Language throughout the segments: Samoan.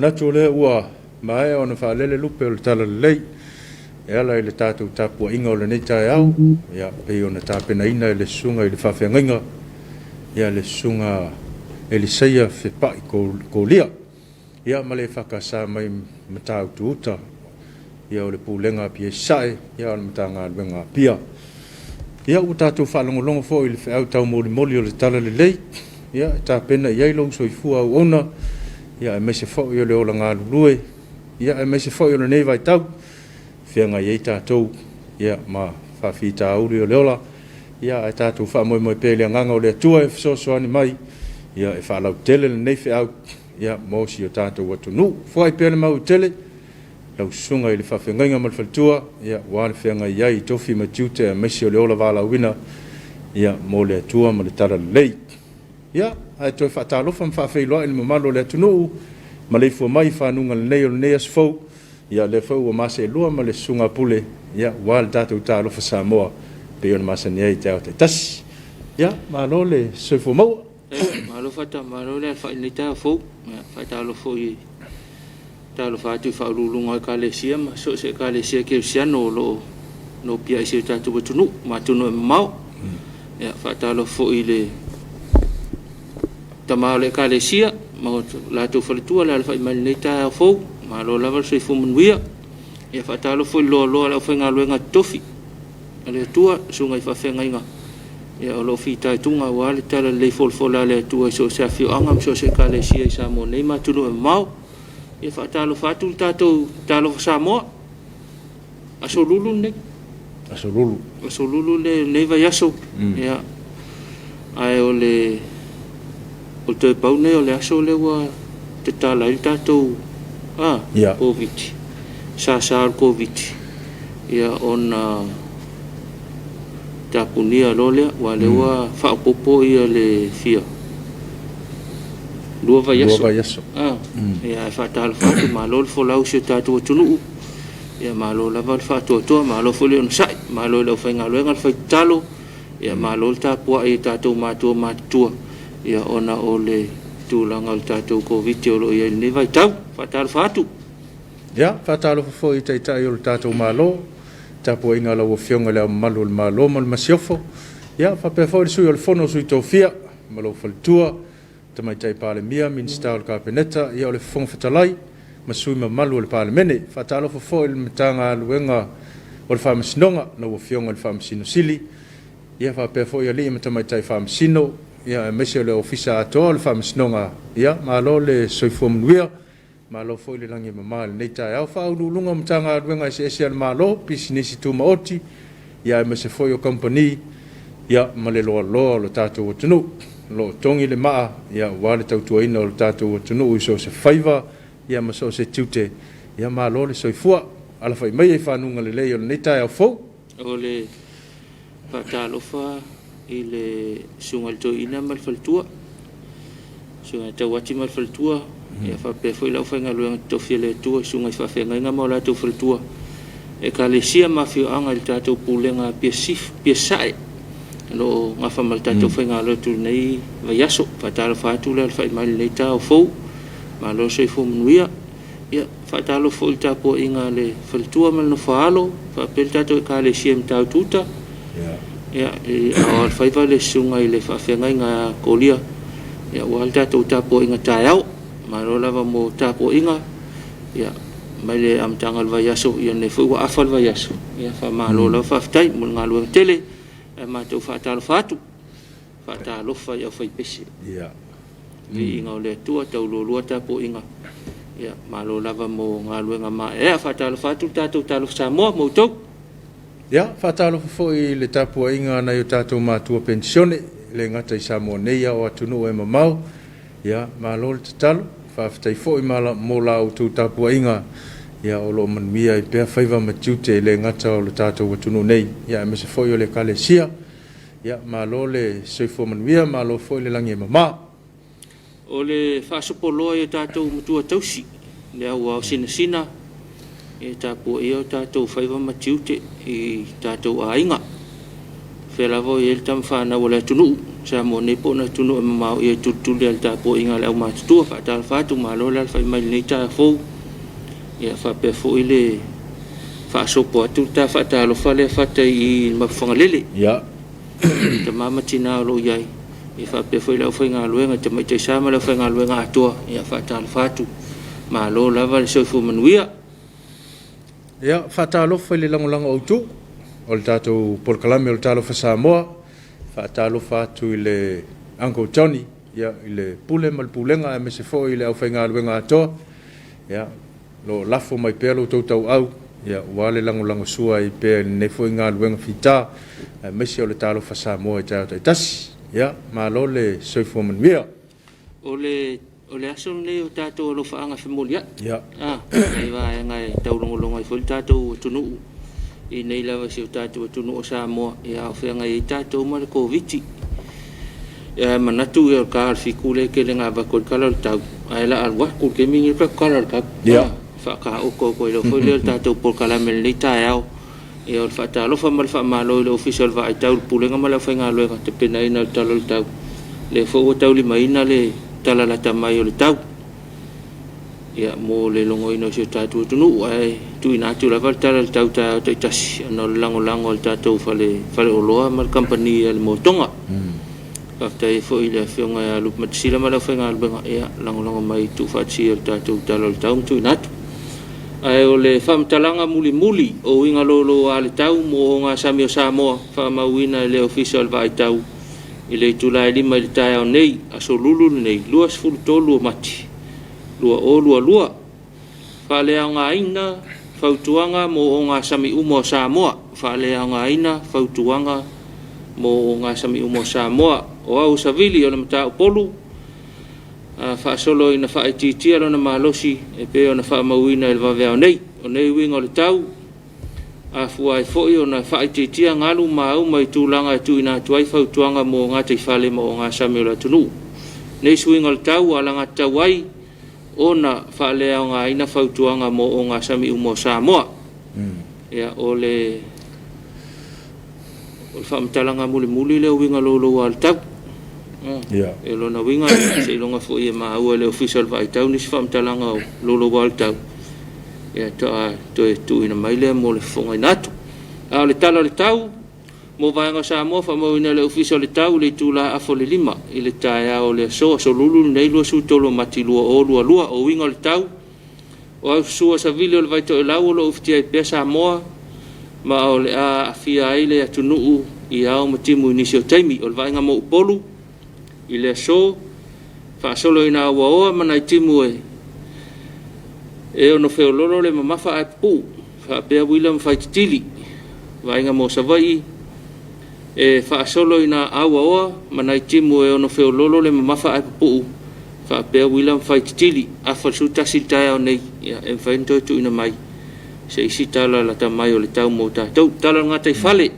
Manatu o lea ua maea ona faalele lupe o le talalelei e ala i le tatou tapuaiga o lenei taeao, ia pei ona tapenaina e le Susuga i le Faafeagaiga, ia le Susuga Elisaia Fepai Kolia, ia ma le EFKS mai Matautu-uta, ia o le Pulega Apia Sasae, ia o le Matagaluega Apia. Ia ua tatou faalogologo foi i le feau taumolimoli o le talalelei, ia e tapena i ai lou soifua auauna, ia aemaise foi o le ola galulue, ia aemaise foi o lenei vaitau e feagai ai tatou ia ma faafitauli o le ola, ia ae tatou faamoemoe pea i le agaga o le Atua e fesoasoani mai, ia e faalautele lenei feau, ia mo si o tatou atunuu. Foai pea le mautele lau susuga i le faafeagaiga ma le faletua, ia aua le feagai ai i tofi ma tiute aemaise o le ola valaauina, ia mo le Atua ma le talalelei. Ia, ae toe faatalofa ma faafeiloai i le mamalu o le atunuu, maleifua mai i fanuga lelei o lenei aso fou, ia lea foi ua ma seelua ma le Susuga a Pule, ia aua le tatou Talofa Samoa e pei ona masani ai i taeao taitasi. Ia, malo le soifua maua. Malo Fata, malo le alafai i lenei taeao fou. Ia, faatalofa foi i talofa atu i faauluuluga o Ekalesia ma so o se Ekalesia Kerisiano o lo o nopiai i si o tatou atunuu ma atunuu e mamao. Ia, faatalofa foi i le tama o le Ekalesia ma o latou faletua le alafai mai i lenei taeao fou. Malo lava le soifua manuia. Ia, faatalofa foi i le loaloa o le aufaigaluega totofi a le Atua, susuga i faafeagaiga ia o lo o fitaituga aua le talalelei folafola a le Atua i so o se afioaga ma so o se Ekalesia i Samoa nei ma atunuu e mamao. Ia faatalofa atu le tatou Talofa Samoa. Aso Lulu lenei. Aso Lulu. Aso Lulu lenei vaiaso. Ia, ae o le toe pau lenei o le aso lea ua tatala ai le tatou Covid, sasa o le Covid, ia ona tapunia loa lea, aua o lea ua faaopoopo ia le fia 2 vaiaso. 2 vaiaso. Ia, ae faatalofa atu, malo le folau i si o tatou atunuu. Ia malo lava le faatoatoa, malo foi le onosai, malo i le aufaigaluega le fai tatalo, ia malo le tapuai i tatou matua matutua, ia ona o le tulaga o le tatou Koviti o lo o i ai i lenei vaitau. Faatalofa atu. Ia, faatalofa foi i Taitai o le tatou Malo, tapuaiga a lau Afioga i Le Ao Mamalu o le Malo ma le Masiofo, ia faapea foi le Sui o le Fono a Sui Tofia ma lou faletua, Tamaitai Palemia, Minisita o le Kapeneta, ia o le Fofoga Fetalai ma sui usufono mamalu o le Palemene. Faatalofa foi i le Matagaluega o le Faamasinoga, lau Afioga i le Faamasino Sili, ia faapea foi alii ma tamaitai Faamasino, ia aemaise o le Ofisa atoa o le Faamasinoga. Ia malo le soifua manuia, malo foi le lagi e mama i lenei taeao. Faauluuluga o Matagaluega eseese a le Malo, pisinisi tumaoti, ia aemaise foi o kamupani, ia ma le loaloa o le tatou atunuu. O lo o togi le maa, ia aua le tautuaina o le tatou atunuu i so o se faiva, ia ma so o se tiute. Ia malo le soifua. Alafai maia i fanuga lelei o lenei taeao fou. O le faatalofa i le susuga i le Toeaina ma le faletua, susuga ia Tauati ma le faletua, ia faapea foi le aufaigaluega totofi a le Atua, susuga i faafeagaiga ma o latou faletua, Ekalesia ma afioaga i le tatou pulega Apia Sasae o lo o gafa ma le tatou faiga lotu i lenei vaiaso. Faatalofa atu le alafai mai i lenei taeao fou, malo le soifua manuia. Ia, faatalofa foi i le tapuaiga a le faletua ma le nofo-a-alo, faapea le tatou Ekalesia i Matautu-uta. Ia, i aao alofaiva le susuga i le faafeagaiga a Kolia, ia aua le tatou tapuaiga taeao. Malo lava mo tapuaiga, ia, mai le amataga o le vaiaso, ia lenei foi ua afa le vaiaso. Ia faamalo lava faafetai mo le galuega tele. Ae matou faatalofa atu, faatalofa i aufaipese. Viiga o le Atua, taulualua tapuaiga. Ia, malo lava mo galuega maeaea. Faatalofa atu le tatou Talofa Samoa ma outou. Ia, faatalofa foi i le tapuaiga a nai o tatou matua penisione, e le gata i Samoa nei a o atunuu e mamao. Ia, malo le tatalo, faafetai foi mo la outou tapuaiga, ia o lo o manuia ai pea faiva ma tiute e le gata o le tatou atunuu nei, ia aemaise foi o le Ekalesia. Ia, malo le soifua manuia, malo foi le lagi e mama. O le faasopoloa i o tatou matua tausi, le auao sinasina, e tapuaia o tatou faiva ma tiute i tatou aiga. Fea lava o i ai le tama fanau a le atunuu, Samoa nei po o atunuu e mamao ia e tulituli ai i le tapuaiga a le aumatutua. Faatalofa atu, malo le alafai mai i lenei taeao fou. Ia faapea foi le faasopo atu le ta faatalofa lea Fata i i Mapuifagalele. Tama ma tina o lo o i ai, ia faapea foi le aufaigaluega i Tamaitai Sa ma le aufaigaluega atoa, ia faatalofa atu, malo lava le soifua manuia. Ia, faatalofa i le lagolago autu o le tatou polokalame o le Talofa Samoa. Faatalofa atu i le Uncle Johnny, ia, i le Pule ma le Pulega aemaise foi i le aufaigaluega atoa. Ia, lo o lafo mai pea lo outou tauau, ia, aua le lagolagosua ai pea i lenei foi galuega fita, aemaise o le Talofa Samoa i taeao taitasi. Ia, malo le soifua manuia. O le o le aso lenei o tatou alofaaga femoliai. Nai vaega e taulogologo ai foi le tatou atunuu i nei lava i si o tatou atunuu o Samoa, ia a o feagai ai tatou ma le Koviti. Ia, manatu ia o le ta o le 7 lea e tele ina avatu ai le tala o le tau, ae o le a alu atu i le taimi lenei le tatou tala o le tau. Faataoto atu ai loa foi lea o le tatou polokalame i lenei taeao. Ia, o le faatalofa ma le faamalo i le Ofisa o le Vaai Tau i le Pulega ma le aufaigaluega tapenaina o le Tala o le Tau. Lea foi ua taulimaina le tala lata mai o le tau, ia, mo le logoina o si o tatou atunuu, ae tuuina atu lava le tala o le tau taeao taitasi ona o le lagolago a le tatou fale faleoloa ma le kamupani a le Motoga. Faafetai ai foi i le Afioga ia Lupe Matasila ma le aufaigaluega, ia, lagolago mai i tuufaatasia o le tatou tala o le tau ma tuuina atu. Ae o le faamatalaga mulimuli o uiga louloua le tau mo ogasami o Samoa faamauina e le Ofisa o le Vaai Tau i le itula e 5 i le taeao nei, aso Lulu lenei, 23 o Mati 2022. Faaleaogaina fautuaga mo ogasami uma o Samoa. Faaleaogaina fautuaga mo ogasami uma o Samoa. O au savili o le mataupolu, faasolo ina faaitiitia lona malosi e pei ona faamauina i le vaveao nei. O nei uiga o le tau, afua ai foi ona faaitiitia galu ma auma i tulaga e tuuina atu ai fautuaga mo gataifale ma ogasami o le atunuu. Nei suiga o le tau ua alagatatau ai ona faaleaogaina fautuaga mo ogasami uma o Samoa. Ia, o le faamatalaga mulimuli lea o uiga louloua o le tau. E lona uiga, seiloga foi e maua e le Ofisa o le Vaai Tau nisi faamatalaga o louloua o le tau, ia toe tuuina mai lea mo le fofogaina atu. A o le tala o le tau mo vaega o Samoa faamauina e le Ofisa o le Tau i le itula 4:30 i le taeao o le aso, aso Lulu lenei 23 o Mati 2022. O uiga o le tau, o aususua savili o le Vaitoelau o lo o ufitia ai pea Samoa, ma o le a aafia ai le atunuu i ao ma timu i nisi o taimi. O le vaaiga mo Upolu i le aso, faasolo ina auaoa ma nai timu e ono feololo le mamafa ae pupuu, faapea uila ma faititili. Vaaiga mo Savaii, e faasolo ina auaoa ma nai timu e ono feololo le mamafa ae pupuu, faapea uila ma faititili. Afa le 11 i le taeao nei, ia, e mafai ona toe tuuina mai se isi tala lata mai o le tau mo tatou. Tala o le gataifale,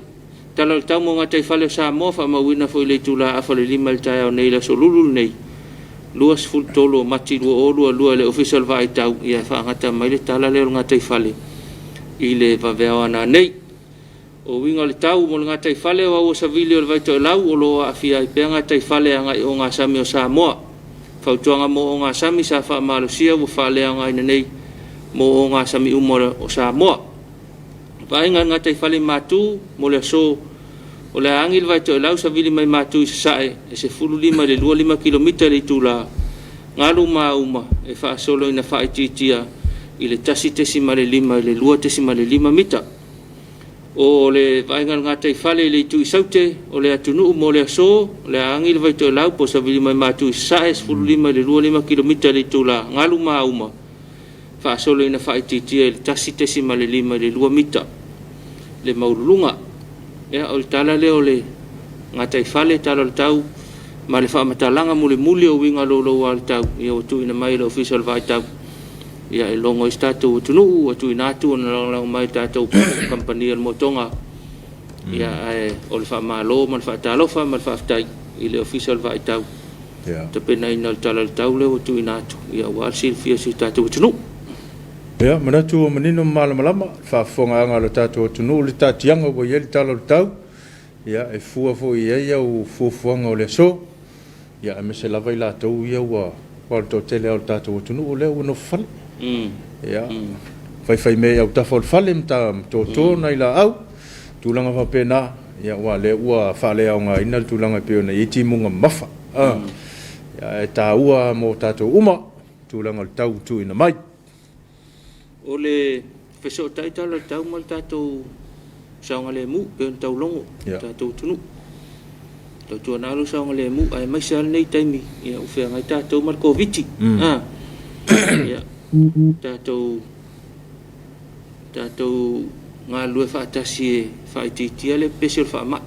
tala o le tau mo gataifale o Samoa faamauina foi i le itula 4:30 i le taeao nei, le aso Lulu lenei, 23 o Mati 2022 i le Ofisa o le Vaai Tau, ia e faagata mai le tala lea o le gataifale i le vaveao ana nei. O uiga o le tau mo le gataifale o aua savili o le Vaitoelau o lo o aafia ai pea gataifale agai ogasami o Samoa. Fautuaga mo ogasami sa faamalosia ua faaleaogaina nei mo ogasami uma o Samoa. Vaaiga i le gataifale i Matu mo le aso, o le a agi le Vaitoelau savili mai Matu i Sasae e 15 i le 25 kilomita i le itula, galu ma auma e faasolo ina faaitiitia i le 1.5 i le 2.5 mita. O le vaaiga o le gataifale i le itu i Saute o le atunuu mo le aso, o le a agi le Vaitoelau po o savili mai Matu i Sasae 15 i le 25 kilomita i le itula, galu ma auma faasolo ina faaitiitia i le 1.5 i le 2 mita le maululuga. Ia, o le tala lea o le gataifale, tala o le tau ma le faamatalaga mulimuli o uiga louloua o le tau, ia ua tuuina mai e le Ofisa o le Vaai Tau, ia e logo ai se tatou atunuu ua tuuina atu ona lagolago mai tatou kamupani o le Motoga. Ia, ae o le faamalo ma le faatalofa ma le faafetai i le Ofisa o le Vaai Tau tapenaina o le tala o le tau lea ua tuuina atu, ia aua le silafia o si o tatou atunuu. Ia, manatu ua manino ma malamalama le faafofogaaga a le tatou atunuu i le taatiaga ua i ai le tala o le tau. Ia, e fua foi i ai au fuafuaga o le aso, ia aemaise lava i latou ia ua, aua o le toatele lava o le tatou atunuu o lea ua nofo fale. Ia, faifaimea i autafa o le fale ma toto nai laau, tulaga faapena, ia aua o lea ua faaleaogaina le tulaga e pei ona i ai timuga mamafa. Ia, ae taua lava mo tatou uma tulaga o le tau ua tuuina mai. O le fesootai tala o le tau ma le tatou saogalemu e pei ona taulogo le tatou atunuu. Tautuana lou saogalemu aemaise lava lenei taimi ua feagai tatou ma le Koviti. Ia, tatou tatou galulue faatasi e faaitiitia le pepesi o le faamai.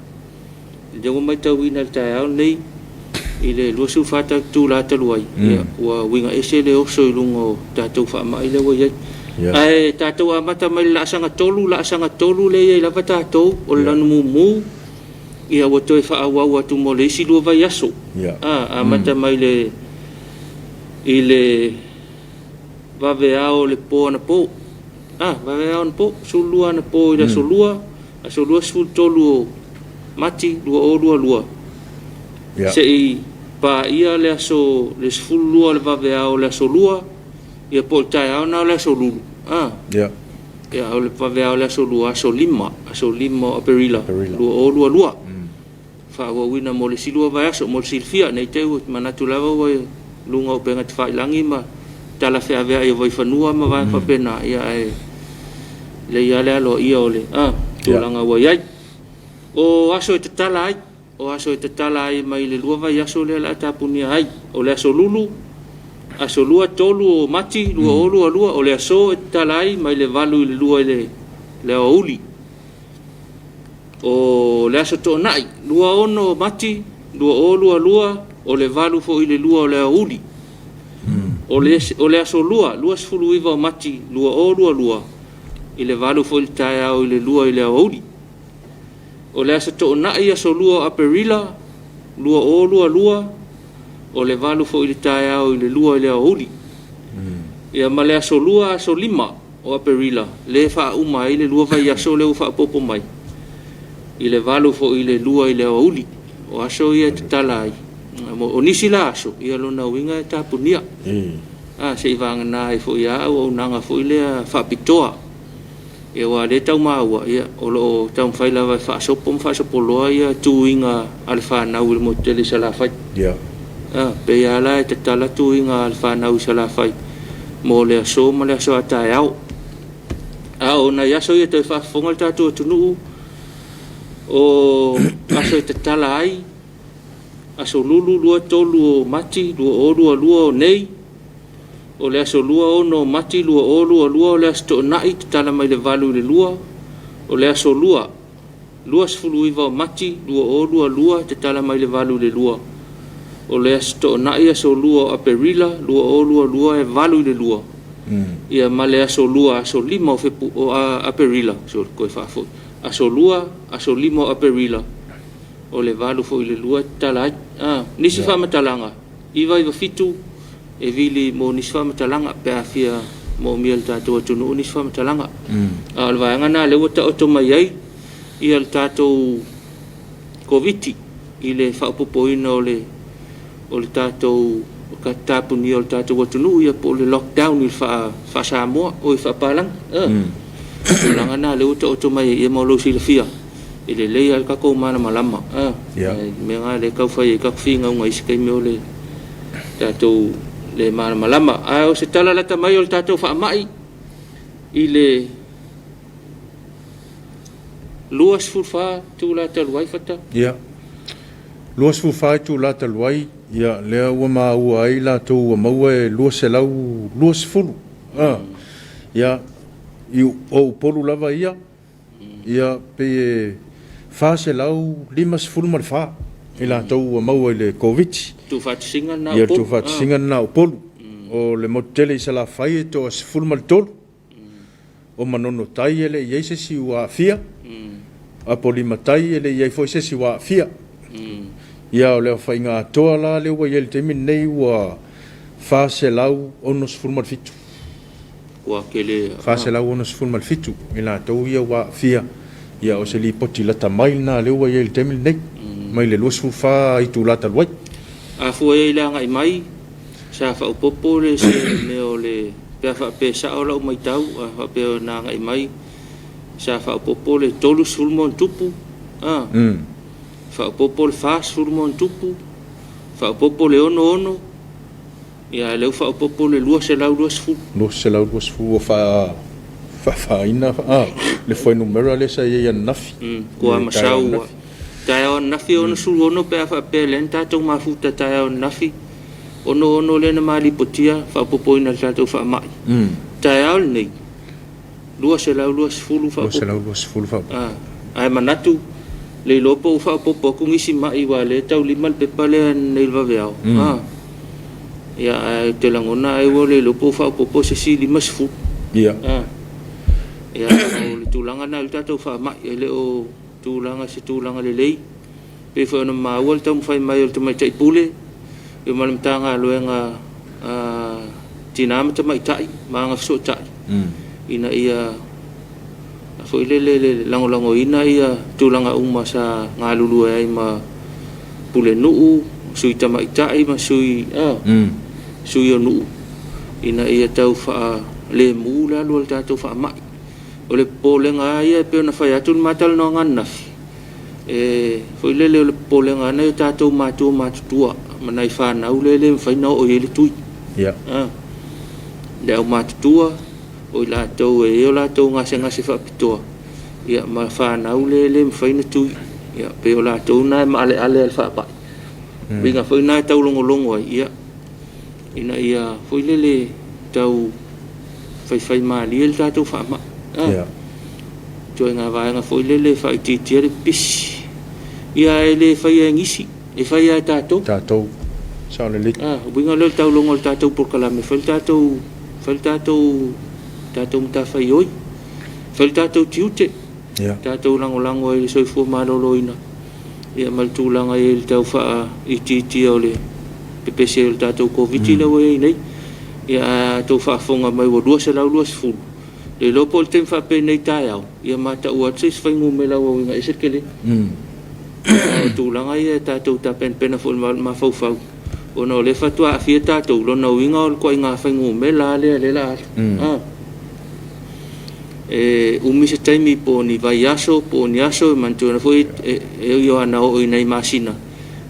O lea ua matauina i le taeao lenei i le 24 itula talu ai, ia, ua uiga ese le oso i luga o tatou faamai lea ua i ai. Ae tatou amata mai i le laasaga 3, laasaga 3 lea e i ai lava tatou, o le lanumumu, ia ua toe faaauau atu mo le isi 2 vaiaso. Amata mai i le vaveao o le po anapo. Vaveao anapo, 12 anapo i le aso 2, aso 23 o Mati 2022. Seia paia le aso le 12 o le vaveao o le aso 2, ia po o le taeao lena o le aso Lulu. Ia, o le vaveao o le aso 2, aso 5, aso 5 o Aperila 2022. Faaauauina mo le isi 2 vaiaso mo le silafia, ne i te i ua manatu lava ua i luga o upega tafailagi ma tala feaveai o vaifanua ma vaega faapena, ia ae lelei lava le aloaia o le tulaga ua i ai. O aso e tatala ai, o aso e tatala ai mai le 2 vaiaso lea o le a tapunia ai, o le aso Lulu, aso 2, 3 o Mati 2022, o le aso e tatala ai mai le 8 i le 2 i le aoauli. O le aso Toonai, 26 o Mati 2022, o le 8 foi i le 2 o le aoauli. O le aso 2, 29 o Mati 2022, i le 8 foi i le taeao i le 2 i le aoauli. O le aso Toonai, aso 2 o Aperila 2022, o le 8 foi i le taeao i le 2 i le aoauli. Ia ma le aso 2, aso 5 o Aperila, le faauma ai le 2 vaiaso lea ua faaopoopo mai, i le 8 foi i le 2 i le aoauli. O aso ia e tatala ai. O nisi la aso, ia lona uiga e tapunia. Se i vagana ai foi a auaunaga foi lea faapitoa. Ia aua o lea e tau maua, ia, o lo o taumafai lava e faasopo ma faasopoloa ia tuiga a le fanau i le motu tele i Salafai. Pei lava la e tatala tuiga a le fanau i Salafai mo le aso ma le aso a taeao. A o nai aso ia toe faafofoga le tatou atunuu, o aso e tatala ai, aso Lulu 23 o Mati 2022 o nei, o le aso 26 o Mati 2022 o le aso Toonai tatala mai le 8 i le 2, o le aso 2, 29 o Mati 2022 tatala mai le 8 i le 2, o le aso Toonai aso 2 o Aperila 2022 e 8 i le 2, ia ma le aso 2 aso 5 o Aperila, sorry, koe faafoi, aso 2 aso 5 o Aperila, o le 8 foi i le 2 e tatala ai. Nisi faamatalaga, 997 e vili mo nisi faamatalaga pe a fia moomia e le tatou atunuu nisi faamatalaga. A o le vaega lena lea ua taoto mai ai ia le tatou Koviti i le faaopoopoina o le tatou tapunia o le tatou atunuu ia po o le lockdown i le faa-Samoa o i faa-Palangi. Tulaga lena lea ua taoto mai ai ia mo lou silafia, e lelei lava le tatou malamalama. Mea lena lea e tau fai ai tatou finauga i isi taimi o le tatou le malamalama. Ae o se tala lata mai o le tatou faamai i le 24 itula talu ai, Fata? Ia, 24 itula talu ai, ia, lea ua maua ai latou ua maua e 220. Ia, o Upolu lava ia, ia, pei e 454 i latou ua maua i le Koviti. Tuufaatasiga lena o Upolu. Ia, tuufaatasiga lena o Upolu. O le motu tele i Salafai e toa 13. O Manono Tai e le i i ai se isi ua aafia. Apolima Tai e le i i ai foi se isi ua aafia. Ia, o le aofaiga atoa la lea ua i ai i le taimi lenei ua 467. Ua tele. 467 i latou ia ua aafia Ia, o se lipoti lata mai lena lea ua i ai i le taimi lenei, mai le 24 itula talu ai. A fua i ai i le agai mai, sa faaopoopo le se mea o le, pe a faapea e sao lau matau, a faapea na agai mai, sa faaopoopo le 30 ma ona tupu, a, faaopoopo le 40 ma ona tupu, faaopoopo le 66, Ia, a o lea ua faaopoopo le 220. 220 ua faafaina le fuainumera lea sa i ai ananafi. Ua masau ua taeao ananafi e 66 pe a faapea lea na tatou mafuta taeao ananafi, 66 lea na ma lipotia faaopoopoina i le tatou faamai. Taeao lenei, 220 faaopoopo. 220 faaopoopo. Ae manatu, le iloa po ua faaopoopo atu nisi mai aua o lea e taulima le pepa lea nei i le vaveao. Ia, ae ou te lagona ai ua le iloa po ua faaopoopo se isi 50. Ia, o le tulaga lena i le tatou faamai, e le o tulaga se tulaga lelei. Pei foi ona maua le taumafai mai o le Tamaitai Pule ma le Matagaluega a Tina ma Tamaitai ma Agafesootai ina ia foi lele lagolagoina ia tulaga uma sa galulue ai ma Pulenuu, Sui Tamaitai ma Sui o Nuu ina ia tau faalemu le alu a le tatou faamai. O le popolega lava ia e pei ona fai atu le ma talanoaga ananafi, e foi lele o le popolega lava nai o tatou matua matutua ma nai fanau lea e le mafai ona oo i ai le tui. Le aumatutua, o i latou e i ai o latou gasegase faapitoa, ia ma fanau lea e le mafai ona tui. Ia, pei o latou na e maaleale i le faamai. O uiga foi na e taulogologo ai, ia, ina ia foi lele tau faifaimalie le tatou faamai. Ituaiga vaega foi lele e faaitiitia le pipisi. Ia, e le faia e nisi, e faia e tatou. Tatou, sao lelei. Uiga lea o le taulogo o le tatou polokalame, fai le tatou, fai le tatou, tatou matafaioi, fai le tatou tiute, tatou lagolago ai i le soifua maloloina, ia ma le tulaga i le tau faaitiitia o le pepesi ai o le tatou Koviti lea ua i ai nei. Ia, a outou faafofoga mai ua 220, le iloa po o le taimi faapenei taeao, ia ma tau atu se isi fuainumera ua uiga ese le tele. A o tulaga ia e tatou tapenapena foi i le mafaufau, ona o lea faatoa aafia tatou, lona uiga o le ituaiga fuainumera lea o lea o le a alu. E umi se taimi po o ni vaiaso, po o ni aso, e manatuaina foi e ui lava ina oo i nai masina,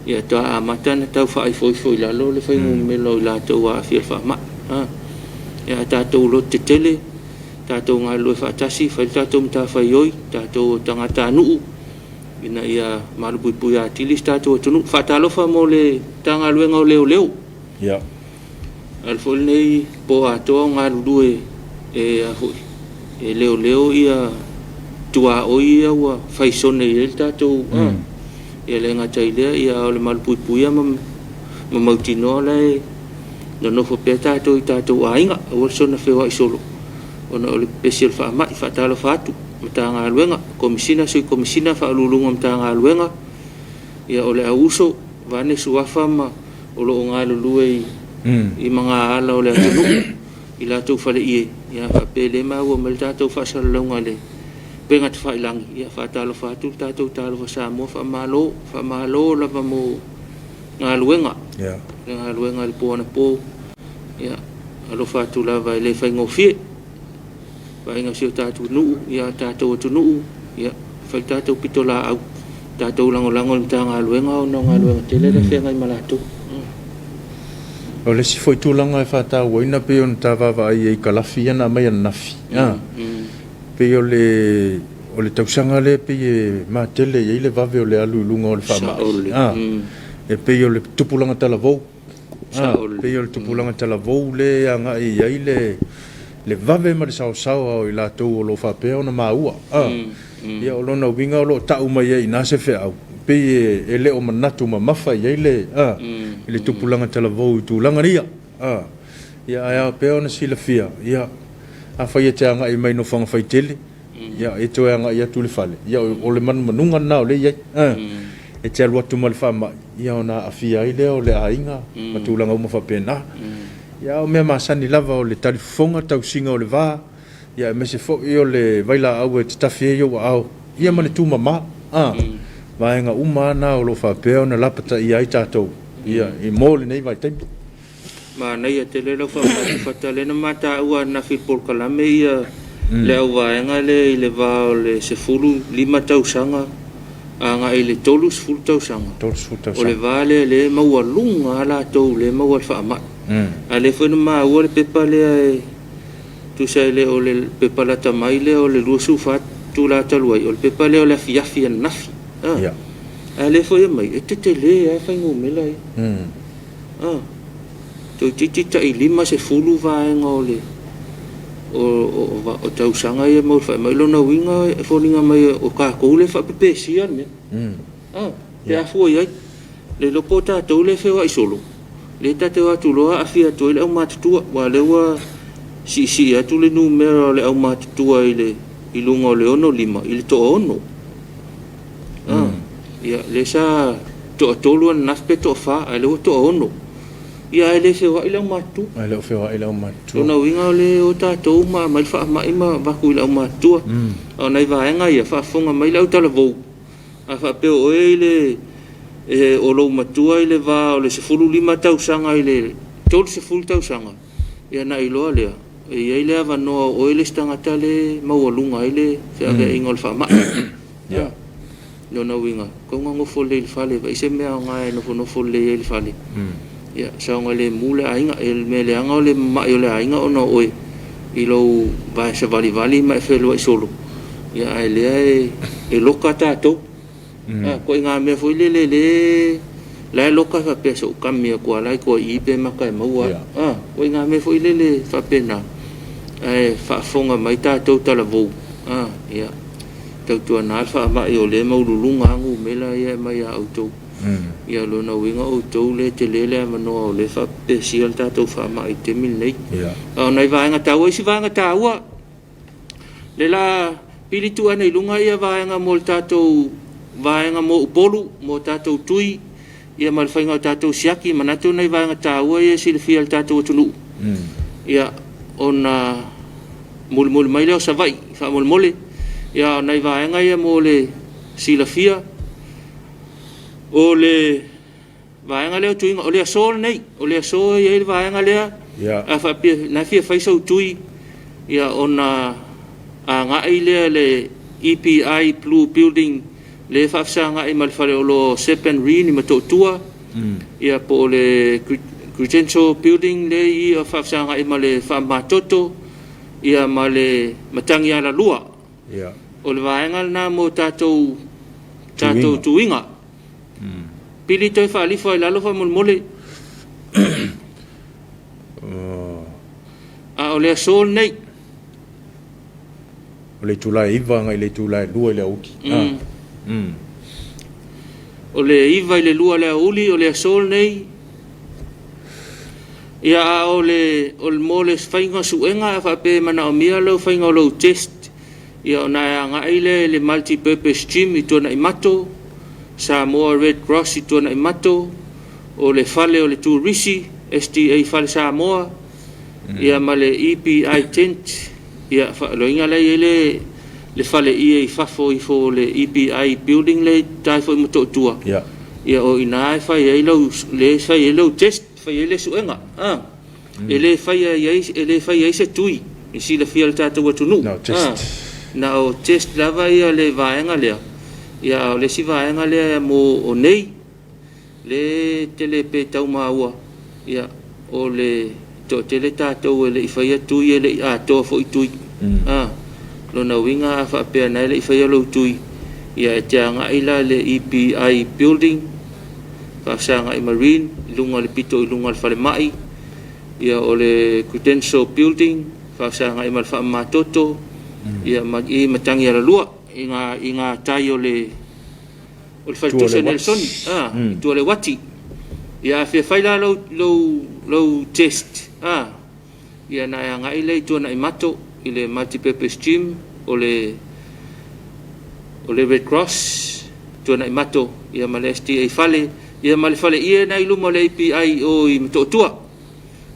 ia faatoa amata ona tau faaifoifo i lalo le fuainumera o i latou ua aafia i le faamai. Ia ae tatou lototetele, tatou galulue faatasi, fai le tatou matafaioi, tatou o tagatanuu, ina ia malupuipuia atili si tatou atunuu. Faatalofa mo le Matagaluega o Leoleo. Alu foi lenei po atoa o galulue e, a foi, e leoleo ia tuaoi ia ua faisone i ai le tatou, ia le gata i lea, ia o le malupuipuia ma mautinoa la e nonofo pea tatou i tatou aiga, aua le soona feoai solo ona o le pepesi o le faamai. Faatalofa atu Matagaluega, Komesina, Sui Komesina, Faauluuluga o Matagaluega, ia o le auuso, vaeane suafa ma o lo o galulue i magaala o le atunuu i latou faleie, ia faapea lea e maua mai le tatou faasalalauga i le upega tafailagi. Ia faatalofa atu le tatou Talofa Samoa, faamalo, faamalo lava mo galuega, le galuega i le po anapo. Ia alofa atu lava e le faigofie vaaiga o si o tatou nuu, ia tatou atunuu, ia fai le tatou pitolaau, tatou lagolago i le Matagaluega ona o galuega tele lea e feagai ma latou. O le isi foi tulaga e faatauaina pei ona ta vaavaai ai i kalafi ia na aumai ananafi, pei o le o le tausaga lea pei e matele i ai le vave o le alu i luga o le faamai. E pei o le tupulaga talavou. Pei o le tupulaga talavou lea e agai i ai le vave ma le saosaoa o i latou o lo o faapea ona maua. Ia, o lona uiga o lo o tau mai ai i ina se feau, pei e le o manatu mamafa i ai le tupulaga talavou i tulaga ia. Ia, ae ao pea ona silafia, ia, afai e te agai mai nofoaga faitele, ia, e toe agai atu i le fale, ia, o le manumanuga lena o lea e i ai. E te alu atu ma le faamai, ia ona aafia ai lea o le aiga ma tulaga uma faapena. Ia, a o mea masani lava o le talifofoga, tausiga o le va, ia aemaise foi o le vailaau e tatafi ai ou aao. ia ma le tumama, a, vaega uma lava na o lo o faapea ona lapataia ai tatou, ia, i mo lenei vaitaimi. Manaia tele lau faamanatu lea na ma taua ananafi i le polokalame ia le auvaega lea i le va o le 15 tausaga agai i le 30 tausaga. 30 O le tausaga. Va lea lea e maualuga lava latou lea e maua i le faamai. A lea foi na maua le pepa lea e tusa e le o le pepa lata mai lea o le 24 itula talu ai, o le pepa lea o le afiafi ananafi. A lea foi e aumai, e tetele lava fuainumera ia. Toeitiiti tai 50 vaega o le o tausaga ia maua i le faamai. O lona uiga e foliga mai o tatou lea e faapepesia le mea. Pe a fua i ai. Le iloa po o tatou lea e feoai solo, lea tatou te o atu loa aafia atu ai le aumatutua, aua o lea ua siisii atu le numera o le aumatutua i luga o le 65 i le 6. Ia, lea sa toatolu ananafi pe toafa, a o lea ua toaono. Ia, ae le feoai le aumatutua. Ae le o feoai le aumatutua. Lona uiga o lea o tatou ma aumai le faamai ma avatu i le aumatutua. A o nai vaega ia, faafofoga mai le autalavou, a faapea o oe i le o lou matua i le va o le 15 tausaga i le 30 tausaga, ia na iloa lea, e i ai le avanoa o oe le isi tagata le maualuga ai le feaveaiga o le faamai. Lona uiga, tatau ona nofo lelei i le fale, vaai se mea aoga e nofonofo lelei ai i le fale. Ia, saogalemu le aiga. E le mea leaga o le mamai o le aiga ona o oe i lou vae savalivali ma e fealuai solo, ia ae lea e loka tatou. Ituaiga mea foi lele le la e loka faapea se ou kami atu lava la i tua i i pe mata e maua. Ituaiga mea foi lele faapena. Ae faafofoga mai tatou talavou, ia, tautuana le faamai o lea e maualuluga lava numera ia e aumai ia outou. Ia, lona uiga o outou lea e tele le avanoa o lea e faapepesia le tatou faamai i le taimi lenei. A o nai vaega taua, isi vaega taua, le la pili tuu ane i luga ia vaega mo le tatou vaega mo Upolu, mo tatou tui, ia ma le faiga o tatou siaki. Manatu nai vaega taua ia e silafia e le tatou atunuu. Ia, ona mulimuli mai lea o Savaii, faamolemole. Ia, o nai vaega ia mo le silafia. O le vaega lea o tuiga, o le aso lenei, o le aso e i ai le vaega lea, a faapea na fia fai sau tui, ia ona agai lea le EPI Blue Building lea e faafesagai ma le faleoloa o Sepen Reen i Motootua, ia po o le Credential Building lea i i faafesagai ma le Faamamatoto, ia ma le Matagi Alalua. O le vaega lena mo tatou tuiga. Pili toe faalifa i lalo faamolemole. A o le aso lenei. O le itula e 9 agai i le itula e 2 i le aoauli. O le 9 i le 2 i le aoauli o le aso lenei. Ia, a o le mo le faiga suega a faapea e manaomia lau faiga o lou test, ia ona e agai lea i le Multi-Purpose Gym i Tuanaimato, Samoa Red Cross i Tuanaimato, o le fale o le Turisi, SDA Fale Samoa, ia ma le EPI Tent, ia loiga la i ai le fale ie i fafo ifo o le EPI Building le tai foi Motootua. Ia o ina e fai ai lau le fai ai lau test, fai ai le suega. E le fai ai e le fai ai se tui i silafia le tatou atunuu. Na o test. Na o test lava ia le vaega lea. Ia o le isi vaega lea mo o nei le tele pe tau maua, ia o le toatele tatou e le i faia tui, e le i atoa foi tui. Lona uiga a faapea na e le i faia lou tui, ia e te agai la le EPI Building faafesagai Marine i luga o le pito i luga o le falemai, ia o le Credential Building faafesagai ma le Faamamatoto, ia ma i Matagi Alalua i ngā tai o le faletusi o Nelson, i tua le uati. Ia a fia fai la lou test, ia na e agai lea i Tuanaimato i le Multi-Purpose Gym o le Red Cross Tuanaimato, ia ma le SDA Fale, ia ma le fale ie na i luma o le API o i Motootua.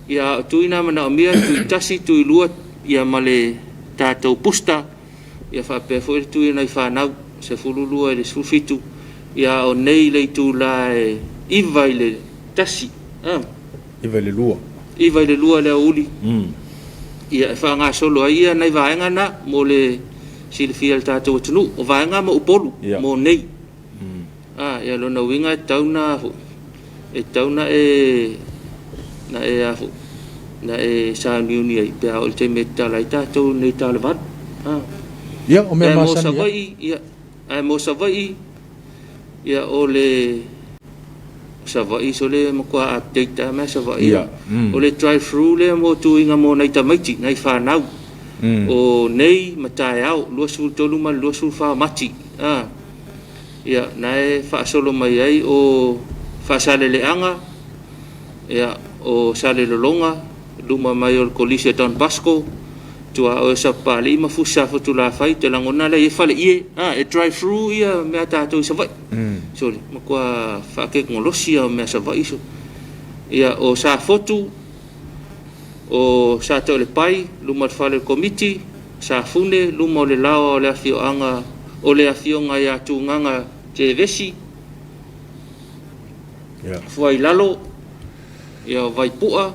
Ia o tui na manaomia tui tasi, tui lua, ia ma le tatou booster, ia faapea foi le tui nai fanau. 12 i le 17, ia a o nei i le itula e 9 i le 1, a. 9 i le 2. 9 i le 2 i le aoauli. Ia, e faagasolo ai ia nai vaega na mo le silafia e le tatou atunuu. O vaega mo Upolu mo nei. A, ia lona uiga e tatau na e tatau na e na e a foi na e sauniuni ai pe a oo i le taimi e tatala ai tatou nei ta o le 8. A. Ia, o mea Ae mo masani lava. Savaii, ia, ae mo Savaii, ia o le Savaii sole matua update lava mea Savaii. Ia. O le drive through lea mo tuiga mo nai tamaiti, nai fanau. O nei ma taeao, 23 ma le 24 o Mati. A. Ia, na e faasolo mai ai o Faasaleleaga, ia, o Salelologa, luma mai o le Kolisi a Don Bosco, tuaoi o Sapapalii ma Fusi Safotulafai, te lagona lea e i ai faleie, a, e drive through ia mea a tatou i Savaii. Sole, matua faatekonolosi lava o mea a Savaii. So, ia, o Safotu, o Satoalepai, luma o le fale o le Komiti, Safune, luma o le laoa o le afioaga o le afioga ia Tugaga Tevesi, Fuailalo, ia o Vaipua,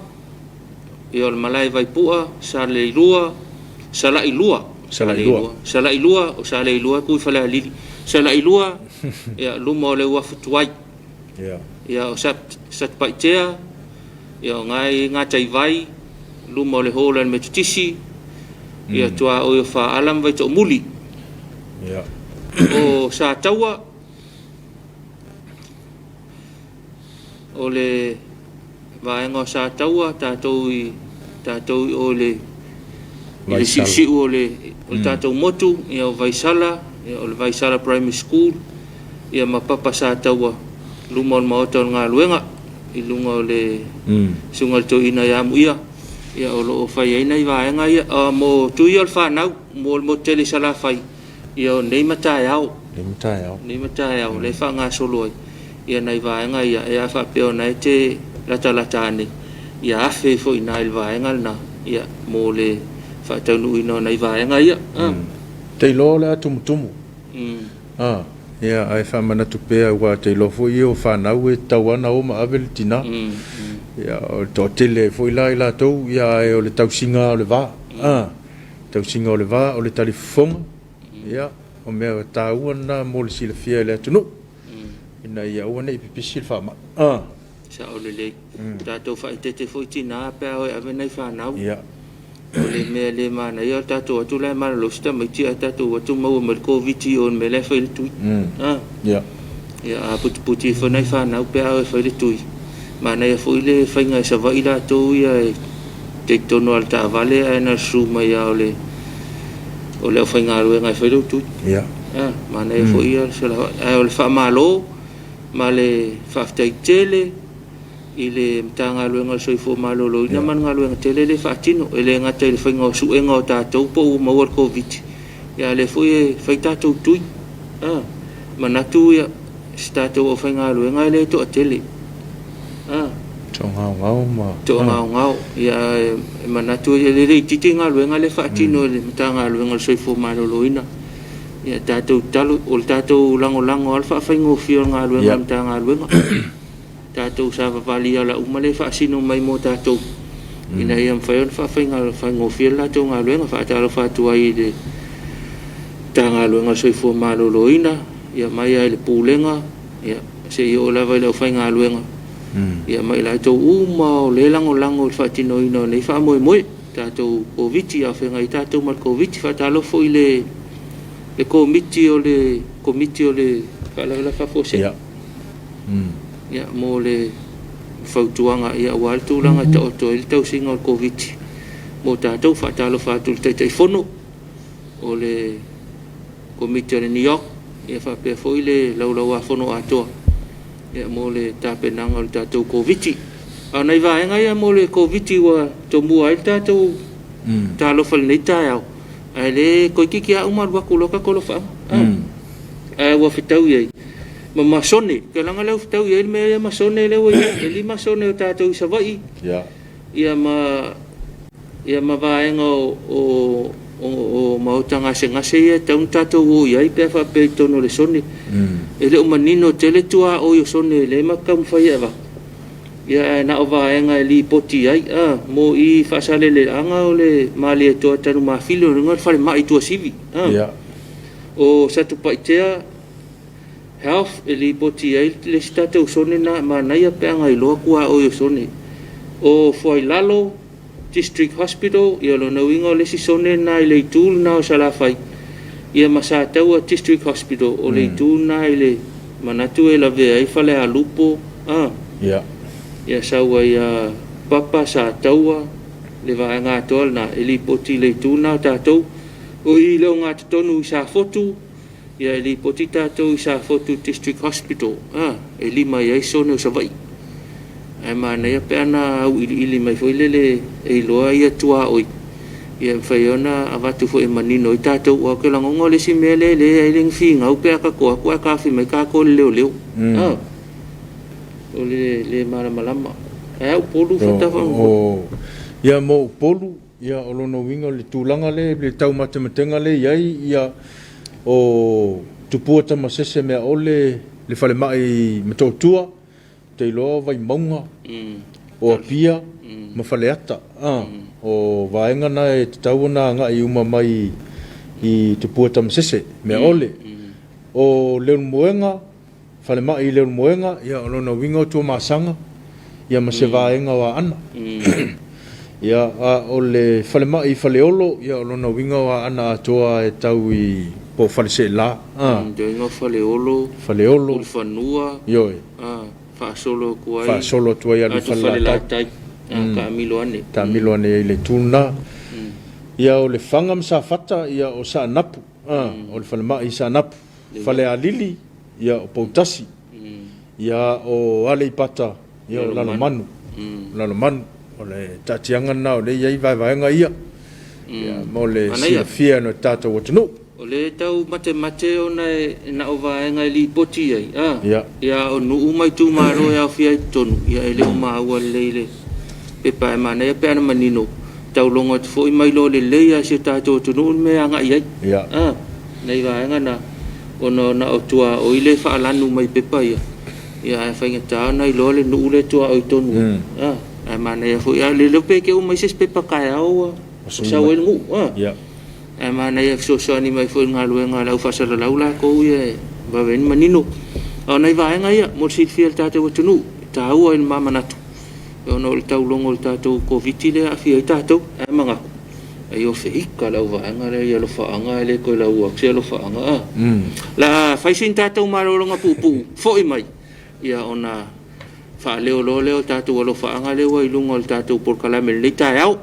ia o le malae Vaipua, Saleilua, Salailua, Salailua. Salailua, o Saleilua e tu i Falealili. Salailua, ia luma o le uafu tuai. Ia o Satupaitea, ia o ngai Gataivai, luma o le hall a le Metotisi, ia tuaoi o Faaala ma Vaitoomuli. O Sataua, o le vaega o Sataua, tatou i tatou i o i le i le Vaisala. siusiu o le o le tatou motu, ia o Vaisala, ia o le Vaisala Primary School, ia ma Papa Sataua, luma o le maota o le galuega, i luga o le susuga i le toeaina ia Amuia, ia o lo o fai ai nai vaega ia. Mo tui o le fanau, mo le motu tele i Salafai, ia o nei ma taeao. Nei ma taeao. Nei ma taeao, lea e faagasolo ai ia nai vaega ia, e a faapea o na e te latalata ane, ia afe ifo i ina i le vaega lena, ia, mo le faataunuuina o nai vaega ia. Te iloa o le a tumutumu. A, ia, ae faamanatu pea aua te iloa foi ia o fanau e tatau lava ona o ma ave le tina. Ia, o le toatele ai foi la i latou, ia, ae o le tausiga lava o le va. A, tausiga o le va, o le talifofoga, ia, o mea taua na mo le silafia e le atunuu, ina ia aua ne i pipisi le faamai. A. Sao lelei. Tatou faaeteete foi tina pe a o e ave nai fanau. Ia. O le mea le manaia o le tatou o atu la e malolosi tamaiti ae tatou o atu maua mai le Koviti i o i le mea la e fai ai le tui. A. Ia. Ia a putiputi ifo nai fanau pe a o e fai le tui. Manaia foi le faiga e Savaii latou ia e te i totonu lava o le taavale ae na o le susu mai lava o le o le aufaigaluega e fai lou tui. Ia. A, manaia foi ia ae o le faamalo ma le faafetai tele i le Matagaluega o le Soifua Maloloina ma le galuega tele lea e faatino. E le gata i le faiga o suega o tatou po ua maua le Koviti, a o lea foi e fai tatou tui. A, manatu ia, si tatou aufaigaluega e le toatele. A. Toagaogao ma... Toagaogao. Ia, e manatu e le itiiti galuega lea e faatino e le Matagaluega o le Soifua Maloloina. Ia, tatou tatalo, o le tatou lagolago lava le faafaigofie o le galuega a le Matagaluega. Tatou savavali i ala uma lea e faasino mai mo tatou, ina ia mafai ona faafaigofie le latou galuega. Faatalofa atu ai i le Matagaluega o le Soifua Maloloina, ia mai lava i le Pulega, ia, seia oo lava i le aufaigaluega, ia ma i latou uma o lea e lagolago i le faatinoina o nei faamoemoe, tatou Koviti, a o feagai tatou ma le Koviti. Faatalofa foi i le le Komiti o le Komiti o le Faalavelave Faafuasei. Ia. Ia, mo le fautuaga ia aua le tulaga e taoto ai le tausiga o le Koviti mo tatou. Faatalofa atu i le Taitaifono o le Komiti o le NEOC, ia faapea foi le Laulauafono atoa ia mo le tapenaga o le tatou Koviti. A o nai vaega ia mo le Koviti ua tomua ai le tatou talofa i lenei taeao, ae le toeitiiti lava uma alu atu loa tatou alofaaga. Ae ua fetaui ai ma masone, leaga lea ua fetaui ai le mea ia masone lea ua i ai, e 5 sone o tatou i Savaii, Ia. ia ma ia ma vaega o o maota gasegase ia e tatau ona tatou o i ai pe a faapea i totonu o le sone. E le o manino tele tuaoi o sone lea ma taumafai e avatu, ia ae na o vaega e lipoti ai a mo i Faasaleleaga o le Malietoa Tanumafili o luga o le falemai i Tuasivi. O Satupaitea Health e lipoti ai le isi tatou sone na manaia pe ana iloa tuaoi o sone. O Fuailalo District Hospital, ia lona uiga o le isi sone lena i le itu lena o Salafai, ia ma Sataua District Hospital, o le itu lena i le manatu e lavea ai Falealupo, ia sau ai a Papa, Sataua, le vaega atoa lena e lipoti i le itu lena o tatou. O i le ogatotonu i Safotu, ia e lipoti tatou i Safotu District Hospital, e 5 i ai sone o Savaii. Ae manaia pe ana auiliili mai foi lele e iloa ia tuaoi, ia mafai ona avatu foi e manino ai tatou. Aua ou te lagona o le isi mea lea e leai le finau pe a tatou atu ae taofi mai tatou e le leoleo. O le le malamalama. Ae a Upolu fata Ia mo Upolu, ia o lona uiga o le tulaga lea i le taumatematega lea e i ai, ia o Tupua Tamasese Meaole le falemai i Motootua, ou te iloa o Vaimauga, o Apia ma Faleata. O vaega na e tatau ona agai uma mai i Tupua Tamasese Meaole. O Leulumoega, falemai i Leulumoega, ia o lona uiga o Tuamasaga, ia ma se vaega o Aana. Ia, a o le falemai i Faleolo, ia o lona uiga o Aana atoa e tau i po o Faleseela. Lona uiga o Faleolo, Faleolo, Mulifanua, ioe, faasolo atu ai, faasolo atu ai alu i Falelatai. Taamilo ane. Taamilo ane ai le itu lena. Ia o Lefaga ma Safata, ia o Saanapu, o le falemai i Saanapu. Falealili, ia o Poutasi. Ia o Aleipata, ia o Lalomanu. Lalomanu, o le taatiaga lena o lea e i ai vaevaega ia. Ia mo le silafia e le tatou atunuu. O lea e tau matemate ona e na o vaega e lipoti ai, ia o nuu ma itumalo e aofia ai totonu, ia e le o maua lelei le pepa e manaia pe ana manino, taulogo atu foi ma iloa lelei lava e si o tatou atunuu le mea e agai ai. Nai vaega na, ona na o tuaoi le faalanu mai pepa ia, ia ae faigata ona iloa le nuu le tuaoi tonu. Ae manaia foi, a le iloa pe te uma i se isi pepa taeao ua sau ai le nuu. Ae manaia fesoasoani mai foi i le galuega a le au faasalalau latou ia e vave ai ona manino. A o nai vaega ia mo le silafia e le tatou atunuu, e taua i le ma manatu, ona o le taulogo o le tatou Koviti lea e aafia ai tatou. Ae manatu, ai o feika le auvaega lea i alofaaga e le toe laua atu se alofaaga. La fai sina tatou malologa puupuu, foi mai, ia ona faaleo loa lea o tatou alofaaga lea ua i luga o le tatou polokalame i lenei taeao.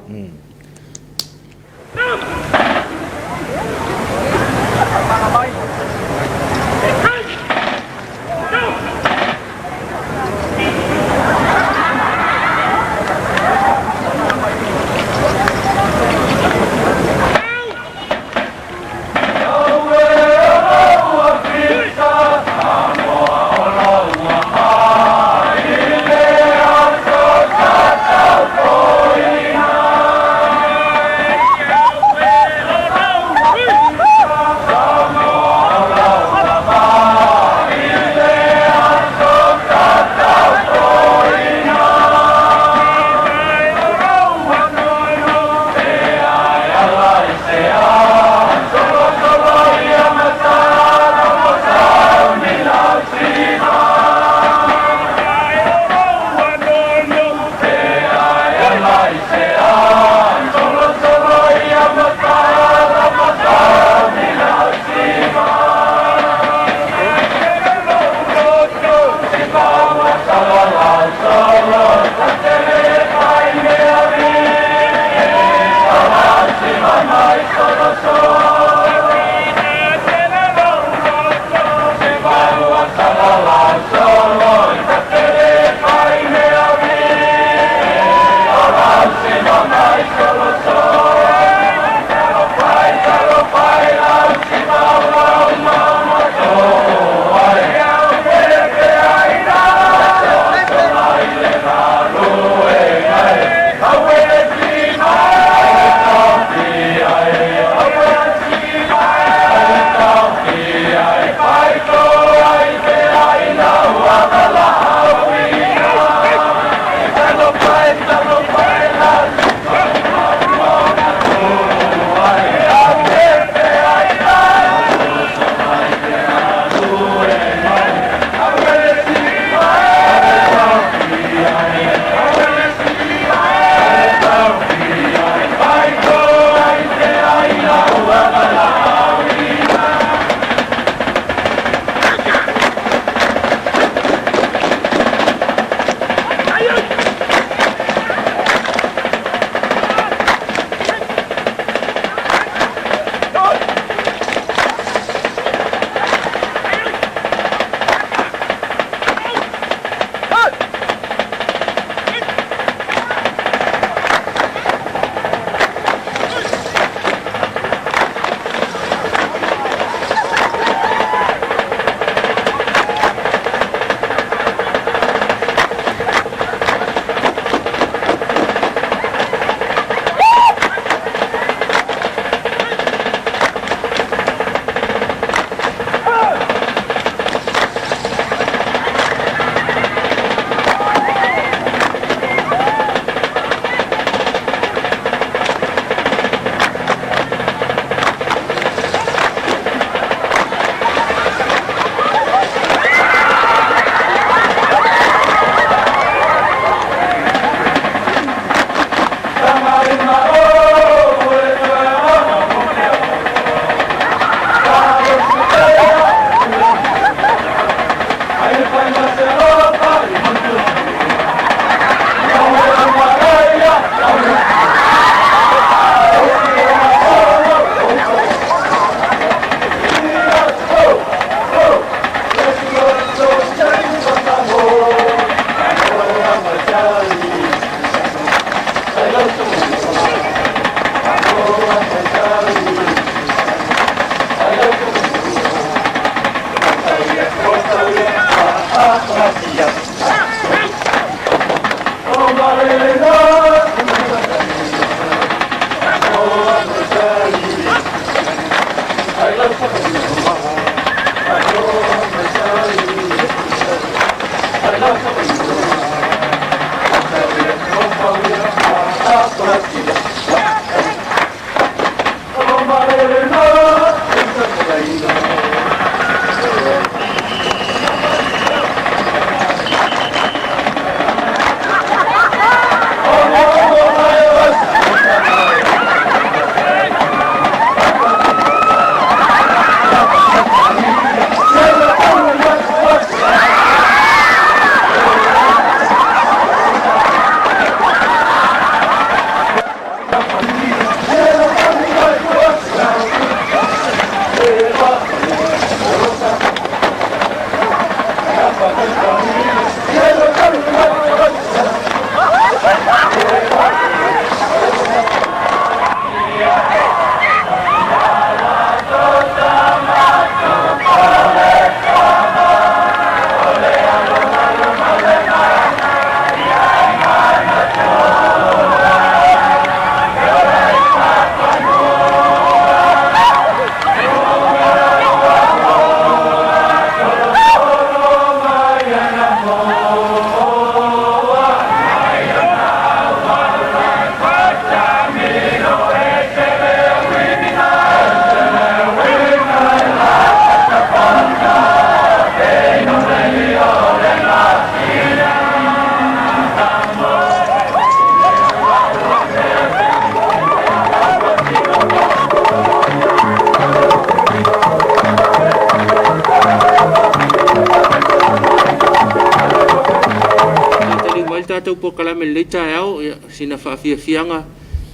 Taliu mai le tatou polokalame i lenei taeao, ia, sina faafiafiaga,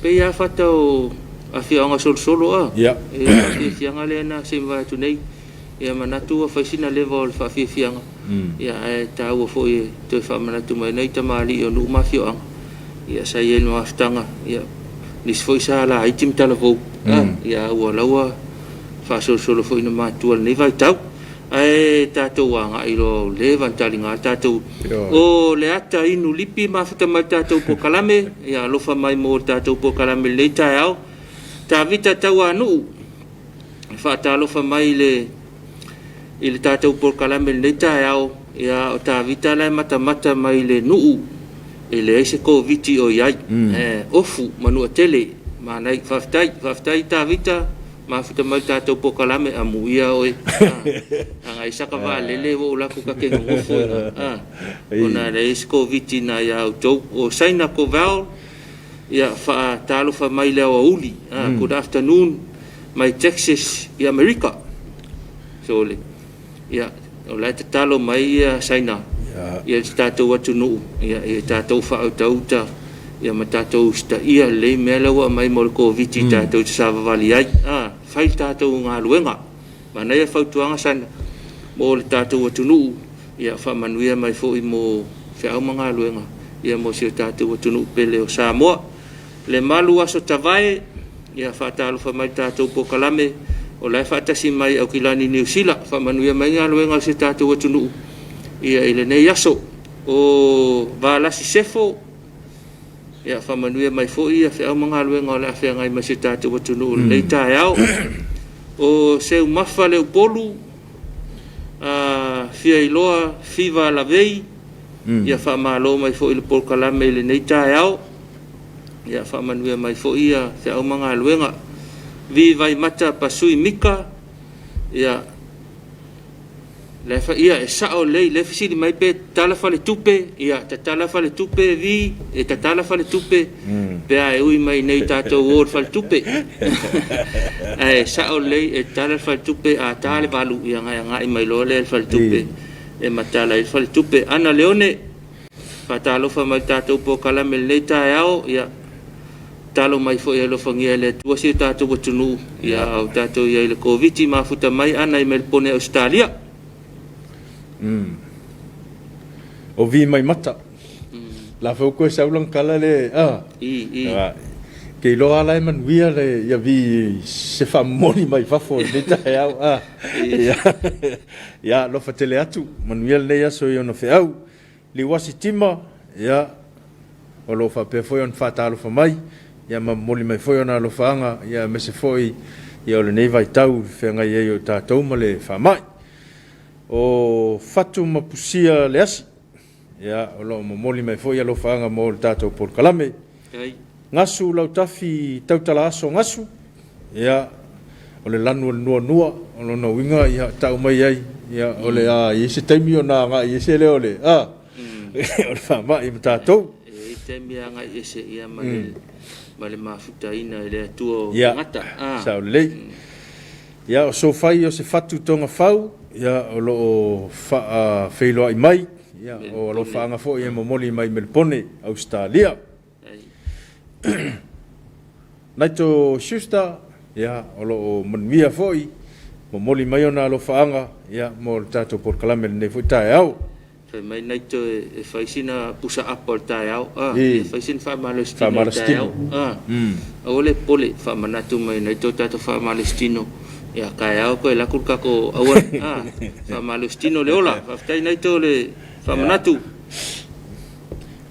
pei lava fata o afioaga solosolo a. Ia. E faafiafiaga lea na se i mavae atu nei. Ia manatu ua fai sina leva o le faafiafiaga. Ia ae taua foi e toe faamanatu mai nai tamalii o nuu ma afioaga. Ia sa i ai le mafutaga, ia nisi foi sa laiti ma talavou. Ia ua laua faasolosolo foi ina matua i lenei vaitau. Ae tatou agai loa ua leva ona taliga tatou. O le ata inu lipi mafuta mai le tatou polokalame, ia alofa mai mo le tatou polokalame i lenei taeao. Tavita Tauanuu, e faatalofa mai i le i le tatou polokalame i lenei taeao. Ia o Tavita la e matamata mai i le nuu e leai se Koviti o i ai. Ofu Manuatele, manaia. Faafetai, faafetai Tavita. Mafuta mai le tatou polokalame, amuia oe. Agai saka vaalele ua ou alu atu ta te nonofo i ina, ona e leai se Koviti i ina ia outou. O Saina Koval, ia faatalofa mai i le aoauli, good afternoon mai Texas i Amerika. So, ia, o la e tatalo mai ia Saina ia le tatou atunuu, ia, ia tatou faautauta, ia ma tatou usitaia lelei mea lea ua aumai mo le Koviti tatou te savavali ai. Fai le tatou galuega. Manaia fautuaga Saina mo le tatou atunuu, ia faamanuia mai foi mo feau ma galuega, ia mo si o tatou atunuu pele o Samoa. Le malu aso Tavae, ia faatalofa mai le tatou polokalame, o la e faatasi mai Aukilani Niu Sila, faamanuia mai galuega o si o tatou atunuu ia i lenei aso. O Valasi Sefo, ia faamanuia mai foi ia feau ma galuega o le a feagai ma si o tatou atunuu i lenei taeao. O Seumafa Leupolu, Fiailoa Fiva Lavei, ia faamalo mai foi i le polokalame i lenei taeao. Ia faamanuia mai foi ia feau ma galuega. Vi Vaimata Pasui Mika, ia la e ia e sao lelei lea fesili mai pe tatala faletupe, ia tatala faletupe Vi, e tatala faletupe pe a e ui mai nei tatou o i le faletupe. Ae sao lelei e tatala le faletupe a ta le 8 ia ona e agai mai loa lea i le faletupe e matala ai le faletupe. Ana Leone, Faatalofa mai i le tatou polokalame i lenei taeao, ia tatalo mai foi e alofagia e le Atua si o tatou atunuu, ia a o tatou i ai i le Koviti mafuta mai Ana i Melipone Ausetalia. O vi mai mata. La foi koe sau lang kala le a. I i. Ke iloa lava la e manuia le ia vi se faamomoli mai fafo i lenei taeao. A. Ia, ia alofa tele atu, manuia lenei aso i ona feau. Liuasi Tima, ia, o lo o faapea foi ona faatalofa mai, ia ma momoli mai foi ona alofaaga, ia aemaise foi ia o lenei vaitau i feagai ai o tatou ma le faamai. O Fatu ma Pusia Leasi, ia, o lo o momoli mai foi alofaaga mo le tatou polokalame. Gasu Lautafi Tautalaaso Gasu, ia, o le lanu o le nuanua, o lona uiga, ia, tau mai ai, ia, o le a i ai se taimi ona agai ese lea o le, a, o le faamai ma tatou. E i ai taimi e agai ese, ia, ma le, ma le mafutaina e le Atua o tagata. Ia, sao lelei. Ia, o Sofai o se fatu togafau, ia, o lo o faafeiloai mai, ia, o alofaaga foi e momoli mai Melupone, Ausetalia. Naito Schuster, ia, o lo o manuia foi, momoli mai ona alofaaga, ia, mo le tatou polokalame i lenei foi taeao. Fai mai Naito e fai sina pusa apa o le taeao, a, e fai sina faamalositino o le taeao, a. Aua le popole, faamanatu mai Naito tatou faamalositino, ia taeao toe alu atu le tatou auala, a, faamalositino le ola. Faafetai Naito le faamanatu.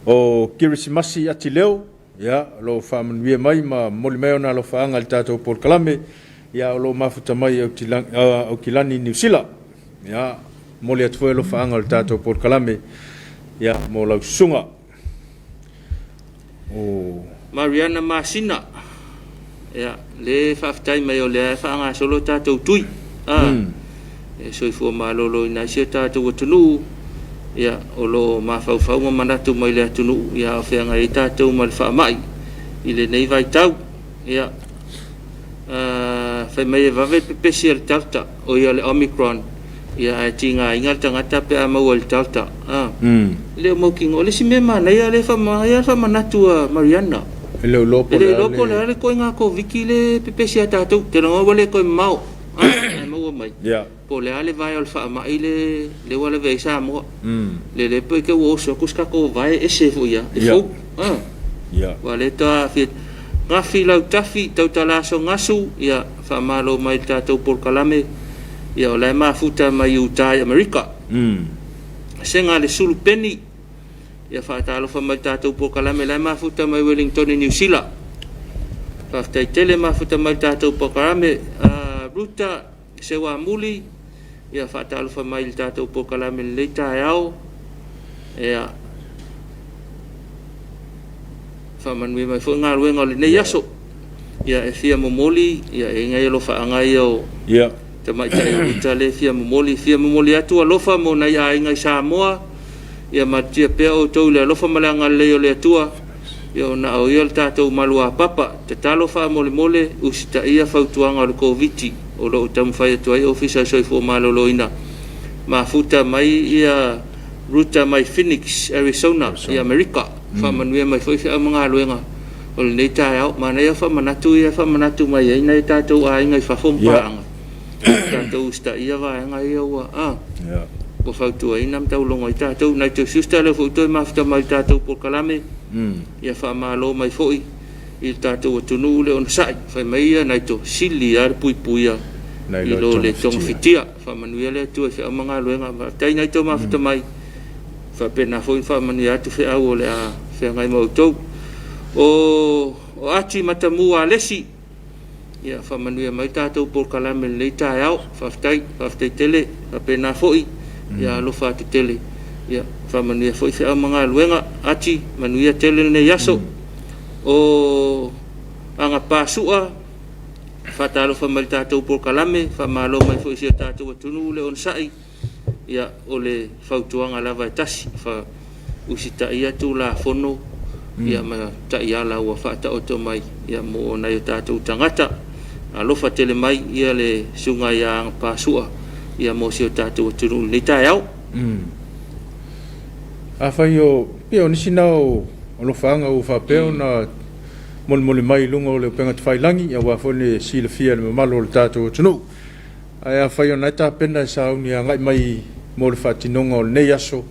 O Kerisimasi Atileo, ia, o lo o faamanuia mai ma momoli mai ona alofaaga i le tatou polokalame, ia, o lo o mafuta mai i Aukilani, Niu Sila. Ia, momoli atu foi alofaaga o le tatou polokalame, ia, mo lau susuga. O Mariana Masina, ia, le faafetai mai o lea e faagasolo tatou tui, a, e soifua maloloina ai si o tatou atunuu, ia, o lo o mafaufau ma manatu mai le atunuu, ia, a o feagai ai tatou ma le faamai i lenei vaitau, ia, fai mai e vave le pepesi a le Delta, o ia le Omicron, ia ae tigaina le tagata pe a maua i le Delta. A, e le o mautinoa. O le isi mea manaia lea e manaia le faamanatu a Mariana. E le o iloa po o le a le. Po o le a le ituaiga Koviti lea e pepesi ia tatou. Ou te lagona ua le toe mamao ae maua mai. Po o le a le vae o le faamai lea ua lavea ai Samoa. Lelei pe te i ua oso atu se tatou vae ese foi lava e fou. Aua o lea e tau aafia. Gafi Lautafi, Tautala Aso Gasu, ia faamalo mai i le tatou polokalame, ia o la e mafuta mai uta i Amerika. Sega le Sulu Peni, ia faatalofa mai i le tatou polokalame, la e mafuta mai Wellington i Niu Sila. Faafetai tele mafuta mai i le tatou polokalame. Ruta Seuamuli, ia faatalofa mai i le tatou polokalame i lenei taeao. Ia faamanuia mai foi galuega o lenei aso. Ia e fia momoli, ia e i ai nai alofaaga ia o tamaitai o Ruta lea e fia momoli, fia momoli atu alofa mo nai aiga i Samoa. Ia malutia pea outou i le alofa ma le agalelei o le Atua. Ia ona o ia le tatou maluapapa. Tatalo faamolemole, usitaia fautuaga o le Koviti o lo o taumafai atu ai Ofisa o le Soifua Maloloina. Mafuta mai ia Ruta mai Phoenix, Arizona, i Amerika. Faamanuia mai foi feau ma galuega o lenei taeao. Manaia faamanatu ia e faamanatu mai ai nai o tatou aiga i fafo ma paaga. Tatou usitaia vaega ia ua a ua fautuaina ma taulogo ai tatou. Nigel Schuster, lea foi ua toe mafuta mai i le tatou polokalame, ia faamalo mai foi i le tatou atunuu le onosai. Fai mai ia Nigel, sili lava le puipuia i lo le togafitia. Faamanuia le Atua i feau ma galuega. Faafetai Nigel mafuta mai. Faapena foi ona faamanuia atu feau o le a feagai ma outou. O Ati Matamu Alesi, Ia faamanuia mai tatou polokalame i lenei taeao. Faafetai, faafetai tele. Faapena foi, ia alofa atu tele. Ia faamanuia foi feau ma galuega. Ati, manuia tele lenei aso. O Agapasua, faatalofa mai i le tatou polokalame, faamalo mai foi i si o tatou atunuu le onosai. Ia, o le fautuaga lava e tasi, fa usitaia Tulafono ia ma taiala ua faataoto mai ia mo nai o tatou tagata. Alofa tele mai ia le Susuga ia Agapasua ia mo si o tatou atunuu i lenei taeao. Afai o, pei o nisi na o alofaaga ua faapea ona molimoli mai i luga o le upega tafailagi, aua foi le silafia e le mamalu o le tatou atunuu. Ae afai o lena e tapena e sauni agai mai mo le faatinoga o lenei aso,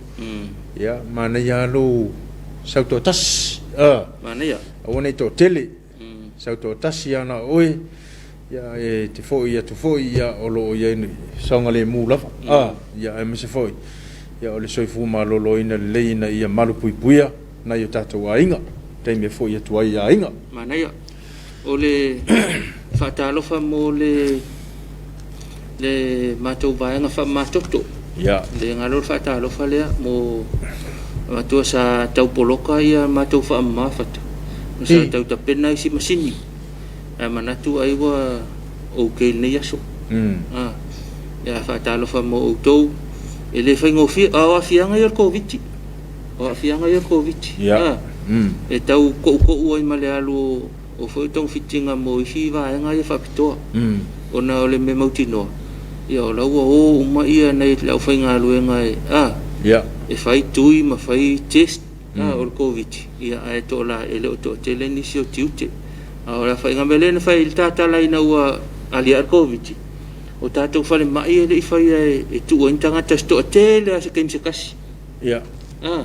ia, manaia lava lou sau toatasi, Manaia. Aua ne i toatele. sau toatasi lava na o oe, ia, e te foi atu foi, ia, o lo o i ai saogalemu lava, a, ia, aemaise foi, ia, o le soifua maloloina lelei ina ia malupuipuia nai o tatou aiga, taimi e foi atu ai i aiga. Manaia. O le faatalofa mo le le matou vaega faamamatoto. Ia. Le galo le faatalofa lea mo matua sa tau poloka ia matou faamama fata. Sa tau tapena isi masini. Ae manatu ai ua okay lenei aso. Ah, ia faatalofa mo outou. E le faigofie, a o aafiaga ia o le Koviti. O aafiaga ia o le Koviti. Ia. Ah, e tau ko'uko'u ai ma le alu o foi togafitiga mo isi vaega ia faapitoa. Ona o le mea mautinoa, ia o la ua o uma ia nai le aufaigaluega e, a, e fai tui ma fai test a, o le Koviti, ia ae toa e le o toatele nisi o tiute. A o le faiga mea lea na fai i le tatala ina ua aliae le Koviti, o tatou falemai e le i faia e tuu ai ni tagata se toatele lava se taimi se tasi. Ah,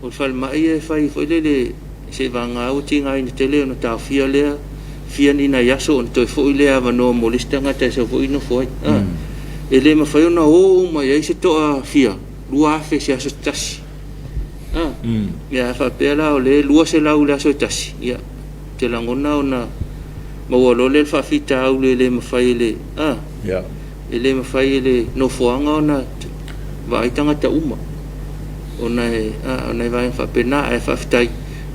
o le falemai e fai foi lele seivaga ua tigaina tele ona taofia lea fia ni nai aso ona toe foi lea avanoa mo le isi tagata e sau foi nofo ai. Ah, e le mafai ona o uma i ai se toa fia 2,000 se aso se tasi. Ah, ia faapea la o le 200 i le aso e tasi, ia te lagona ona maua loa lea le faafitauli e le mafai e le ah, e le mafai e le nofoaga ona vaai tagata uma ona e a, ona e vaega faapena. Ae faafetai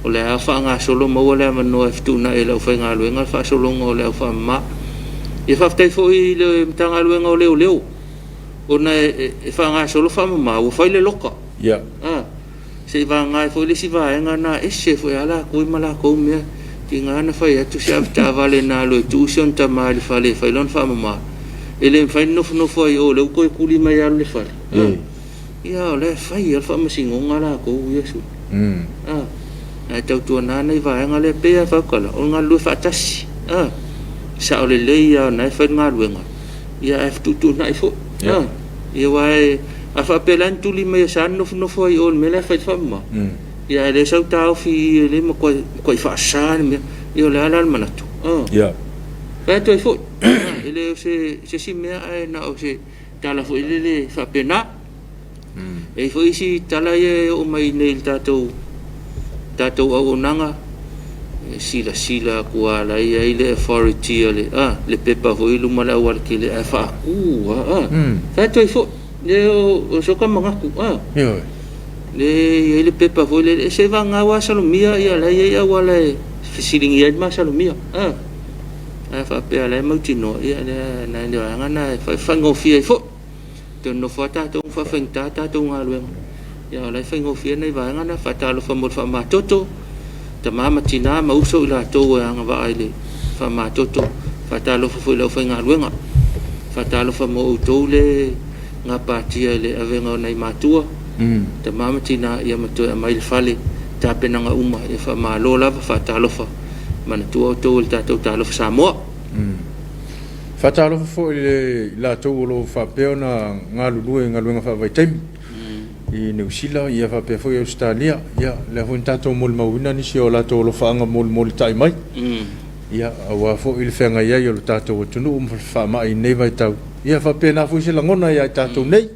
o le a faagasolo maua le avanoa e fetuunai e le aufaigaluega le faasologa o le au faamama. Ia faafetai foi i le Matagaluega o Leoleo ona e faagasolo faamama ua fai le loka. Ah, seivaga ai foi le isi vaega na ese foi a latou ma latou mea tiga na fai atu se avetaavale na alu e tuu si ona tama i le fale e fai lona faamama. E le mafai ona nofonofo ai o lea ua toe tuli mai alu i le fale. Ah, ia o lea e fai lava le faamasinoga latou ia sui. Ah, ae tautuana nai vaega lea pei lava faukala o le galulue faatasi. Ah, sao lelei lava ona e fai le galuega, ia ae fetuutuunai foi. Ah, ia aua e a faapea la ni tuli mai e sa nofonofo ai o le mea la e fai le faamama. Ia ae le sau taofi e le matuai faasa le mea. Ia o le a la le manatu. Ah. Fai atu ai foi. Ah, e le o se isi mea ae na o se tala foi lele faapena. E i ai foi isi tala ia e oo mai nei i le tatou auaunaga, e silasila atu lava la e i ai le authority a le, a, le pepa foi i luma o le aualatele ae faatu lava, a. Fai atu ai foi, le o soka manatu, a. Le i ai le pepa foi lele, e seivaga ua masalomia, ia la e i ai auala e fesiligia ai le masalomia, a. Ae faapea la e mautinoa, ia lea nai le vaega na e faigofie ai foi. Toe nonofo lava tatou ma faafaigata tatou galuega. Ia o la e faigofie nai vaega na. Faatalofa mo le faamamatoto, tama ma tina ma uso i latou e agavaa i le faamamatoto. Faatalofa foi i le aufaigaluega. Faatalofa mo outou le gapatia i le avega o nai matua, tama ma tina, ia ma toe aumai le fale, tapenaga uma. Ia faamalo lava, faatalofa. Manatua outou e le tatou talofa Samoa. Faatalofa foi i latou o lo o faapea ona galulue i galuega faavaitaimi i Niu Sila, ia faapea foi Ausetalia. Ia, lea foi na tatou molimauina nisi o latou alofaaga molimolitai mai, ia, aua foi le feagai ai o le tatou atunuu ma faamai i lenei vaitau. Ia faapena foi se lagona ia i tatou nei.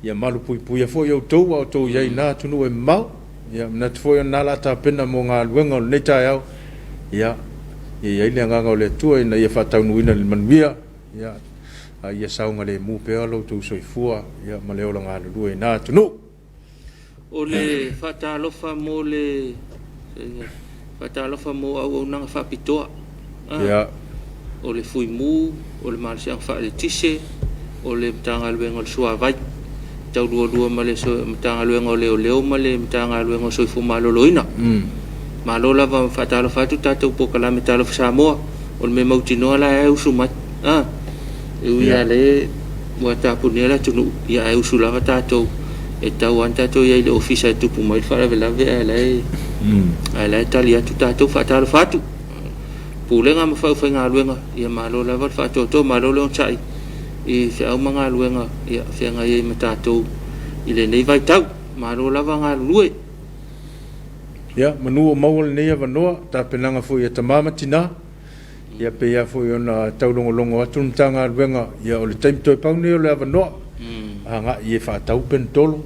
Ia malupuipuia foi outou a outou i ai i na atunuu e mamao. Ia manatu foi o lena o le a tapena mo galuega o lenei taeao. Ia, ia i ai le agaga o le Atua ina ia faataunuuina i le manuia, ia, a ia saogalemu pea lo outou soifua, ia, ma le ola galulue i na atunuu. O le faatalofa mo le faatalofa mo auaunaga faapitoa. Ah, o le Fuimu, o le Malosiaga Faaeletise, o le Matagaluega o le Suavai, taulualua ma le Matagaluega o Leoleo ma le Matagaluega o Soifua Maloloina. Malo lava, faatalofa atu tatou polokalame Talofa Samoa, o le mea mautinoa la e usu mai. Ah, e ui lava le ua tapunia le atunuu, ia ae usu lava tatou e tau lava tatou i ai i le ofisa e tupu mai le faalavelave ae la e ae la e tali atu tatou. Faatalofa atu pulega ma faufaigaluega, ia malo lava le faatoatoa, malo le onosai i feau ma galuega ia feagai ai ma tatou i lenei vaitau. Malo lava galulue. Ia, manu o maua lenei avanoa, tapenaga foi a tama ma tina, ia pei lava foi ona taulogologo atu le Matagaluega, ia o le taimi toe pau lenei o le avanoa, agai e faatau penetolo,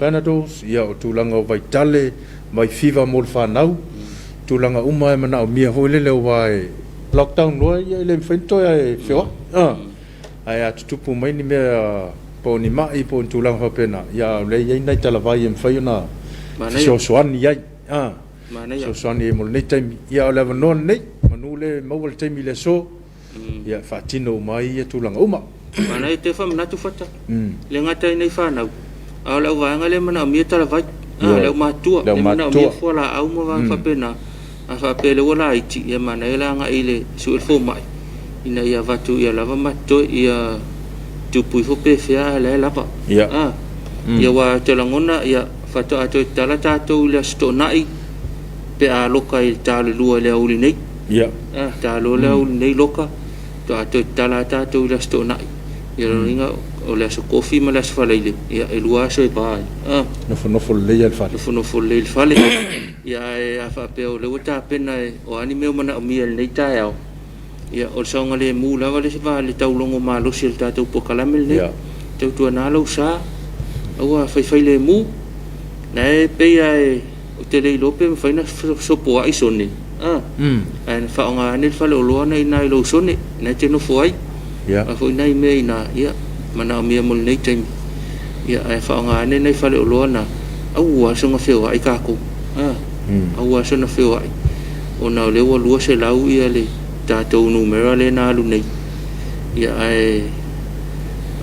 panadols, ia o tulaga o vaitale, vaifiva mo le fanau, tulaga uma e manaomia foi lele aua e lockdown loa e le mafai ona toe feoai. Ae a tutupu mai ni mea po o ni mai po o ni tulaga faapena, ia a o lea e i ai nai talavai e mafai ona fesoasoani ai. Fesoasoani ai mo lenei taimi. Ia a o le avanoa lenei, manu lea e maua le taimi i le aso, ia e faatino uma ai ia tulaga uma. Manaia, toe faamanatu Fata, le gata i nai fanau, a o le auvaega lea e manaomia talavai, le aumatutua, lea e manaomia fualaau ma vaega faapena. A faapea o lea ua laiti, ia manaia le agai i le sue o le fomai ina ia avatu ia lava ma totoe, ia tupu ifo pe fea ae o la e lava. Ia, aua ou te lagona, ia, faatoa toe tatala tatou i le Aso Toonai pe a loka i le ta o le 2 i le aoauli nei. Ta loa le aoauli nei loka, faatoa toe tatala lava tatou i le Aso Toonai. Ia lona uiga o le Aso Kofi ma le Aso Faraile, ia e 2 aso e va ai. Nofonofo lelei lava i le fale. Nofonofo lelei i le fale. Ia ae a faapea o lea ua tapena o a ni mea o manaomia i lenei taeao, ia o le saogalemu lava le le taulogo malosi o le tatou polokalame lenei. Yeah. Tautuana lou sa, aua faifailemu. Na e pei lava e, ou te le iloa pe mafai ona sopoai sone, ae na faaaoga ane le faleoloa na i ina i lou sone, na e te nofo ai. Yeah. A foi nai mea i ina, ia, manaomia mo lenei taimi. Ia, ae faaaoga ane nai faleoloa na, aua soona feoai tatou. Aua soona feoai. Ona o lea ua 200 ia le tatou numera lea na alu nei. Ia, ae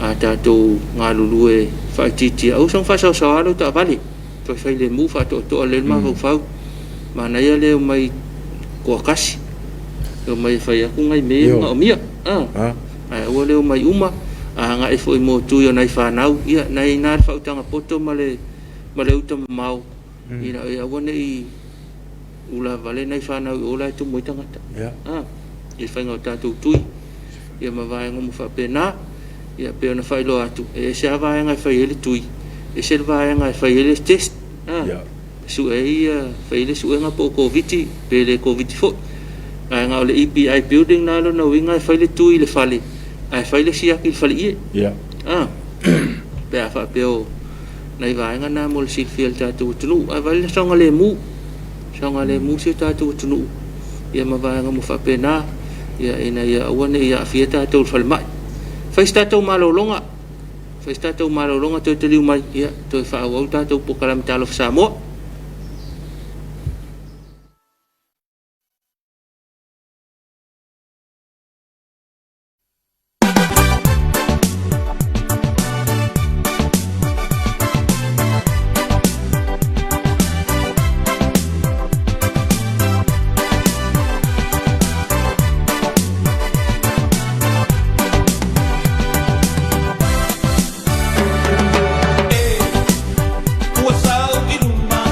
a tatou galulue faaitiitia, aua soona faasaosaoa lau taavale. Toe failemu faatoatoa lelei le mafaufau. Manaia le omai toatasi, e omai e fai atu nai mea ia manaomia. Ae aua le omai uma, a agai foi mo tui o nai fanau, ia na i ina le faautaga poto ma le uta mamao, ina ia aua ne i ulavale nai fanau i o la e tumu ai tagata. I le faiga o tatou tui, ia ma vaega uma faapena. Ia pei ona faailoa atu, e ese lava vaega e fai ai le tui, ese le vaega e fai ai le test. Sue ai ia, fai ai le suega po o Koviti pe le Koviti foi. Ae na o le EPI building na lona uiga e fai le tui i le fale, ae fai le siaki i le faleie. Pe a faapea o nai vaega na mo le silafia e le tatou atunuu. Ae vaai le saogalemu, saogalemu si o tatou atunuu, ia ma vaega uma faapena, ia ina ia aua ne i aafia tatou i le falemai. Fai se tatou malologa. Fai se tatou malologa toe taliu mai, ia, toe faaauau le tatou polokalame Talofa Samoa. Ua sau i luma.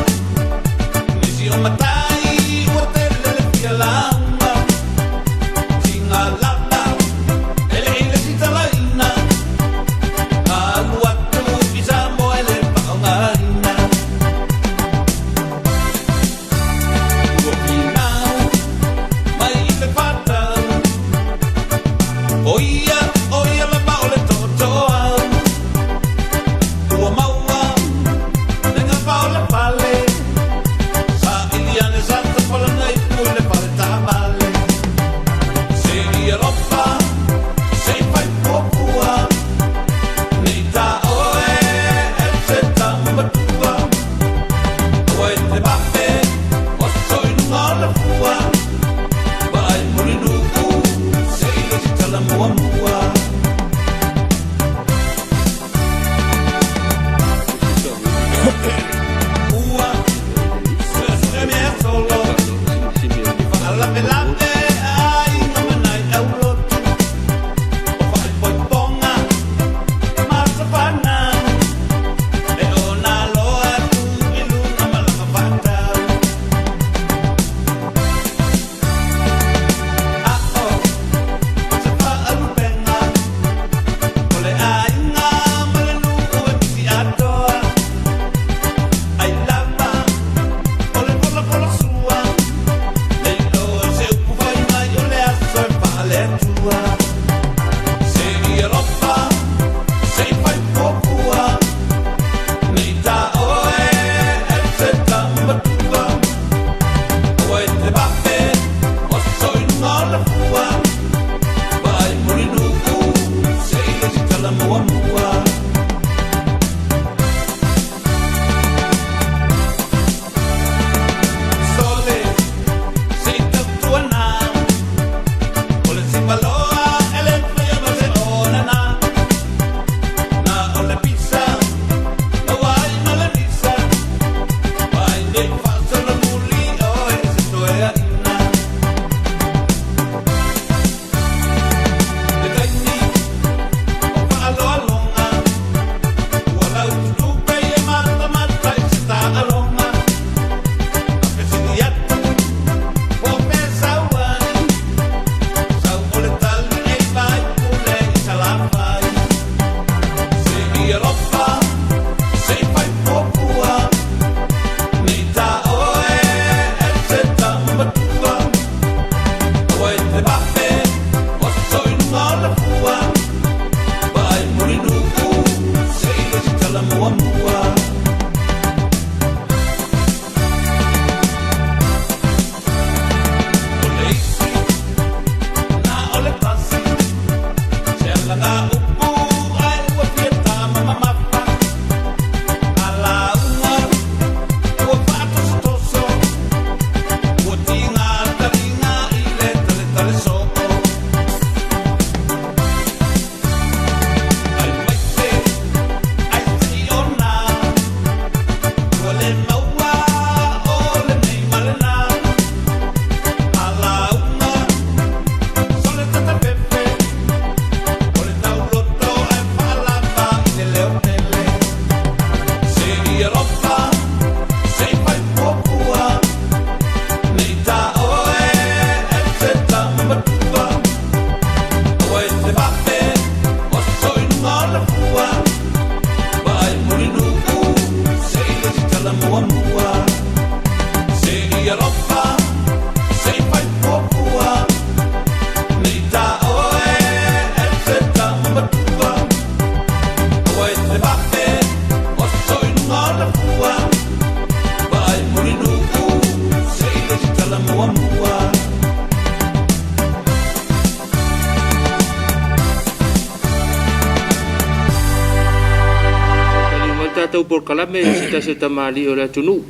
tatou polokalame i se tasi o tamalii o le atunuu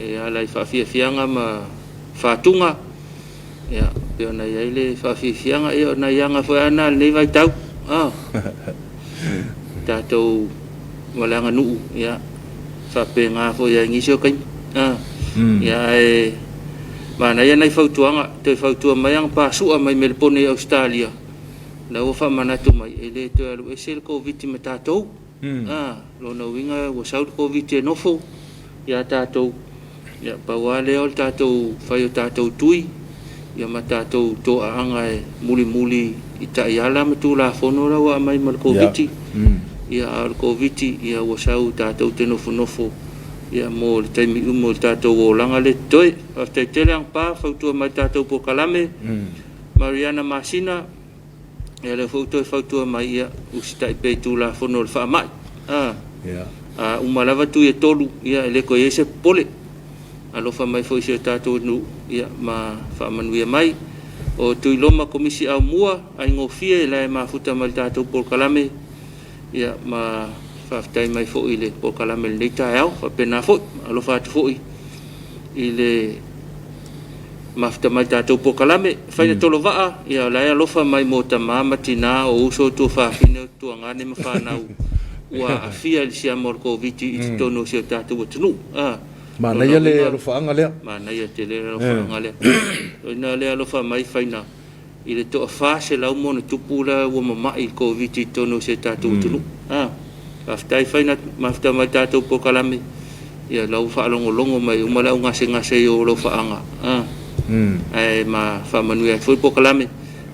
e ala i faafiafiaga ma fatuga, ia, pei ona i ai le faafiafiaga, ia o nai aga foi lava na o lenei vaitau, tatou ma le aganuu, ia, faapena foi lava i nisi o taimi. Ia, ae manaia nai fautuaga, toe fautua mai Agapasua mai Melepone i Ausetalia, la ua faamanatu mai, e le toe alu ese le Koviti ma tatou. Lona uiga ua sau le Koviti e nofo ia tatou, ia pau lava lea o le tatou fai o tatou tui, ia ma tatou toaaga e mulimuli i taiala ma tulafono la ua aumai ma le Koviti. Ia a o le Koviti, ia ua sau tatou te nofonofo ia mo le taimi uma o le tatou olaga lea totoe. Faafetai tele Agapa, fautua mai i le tatou polokalame. Mariana Masina, ia lea foi ua toe fautua mai, ia usitai pea i Tulafono o le faamai. A uma lava tui e 3, ia e le toe i ai se popole. Alofa mai foi i si o tatou nuu, ia ma faamanuia mai. O Tuiloma Komisi Aumua, aigofie la e mafuta mai le tatou polokalame, ia ma faafetai mai foi i le polokalame i lenei taeao. Faapena foi, alofa atu foi i le mafuta mai le tatou polokalame. Faina Tolovaa, ia o la e alofa mai mo tama ma tina o uso o tuafafine o tuagane ma fanau ua aafia i le siama o le Koviti i totonu o si o tatou atunuu. Manaia le alofaaga lea. Manaia tele le alofaaga lea. O ina lea alofa mai Faina i le toa 400 ma ona tupu la ua mamai i le Koviti i totonu o si o tatou atunuu. Faafetai Faina, mafuta mai le tatou polokalame. Ia la ua faalogologo mai uma le au gasegase i o alofaaga. Ae ma faamanuia atu foi le polokalame.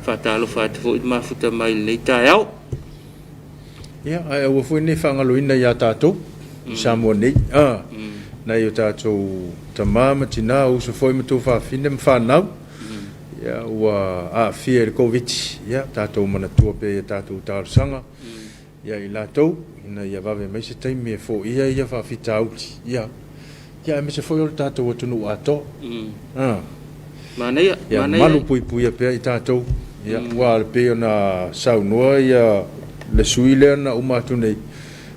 Faatalofa atu foi i le mafuta mai i lenei taeao. Ia, ae aua foi ne i faagaloina ia tatou i Samoa nei, nai o tatou tama ma tina, o uso foi ma tuafafine ma fanau, ia, ua aafia i le Koviti, ia, tatou manatua pea i a tatou talosaga, ia i latou, ina ia vave mai se taimi e foia ia faafitauli, ia, ia aemaise foi o le tatou atunuu atoa. Manaia, Ia manaia. malu puipuia pea i tatou. Ia, ua pei ona saunoa ia le sui lea na uma atu nei,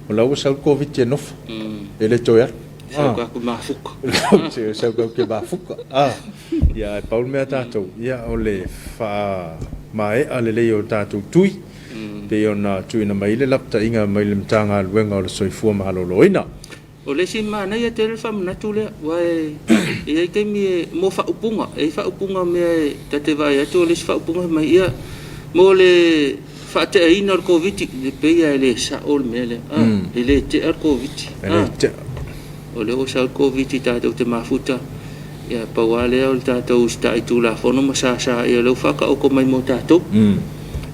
o la ua sau le Koviti e nofo, e le toe alu. Sau ka ku mafuka. Sau ka ke mafuka. Ia, ae pau le mea tatou, ia, o le faamaea lelei o tatou tui, pei ona tuuina mai le lapataiga mai le Matagaluega o le Soifua Maloloina. O le isi manaia tele le faamanatu lea, aua e i ai taimi e mo faaupuga, e i ai faaupuga mea e ta te vaai atu o le isi faaupuga fai mai, ia, mo le faateaina o le Koviti, e pei lava e le sao le mea lea, e le tea le Koviti. E le tea. O lea ua sau le Koviti tatou te mafuta, ia, pau lava lea o le tatou usitai Tulafono ma sasa, ia lea ua faataoto mai mo tatou.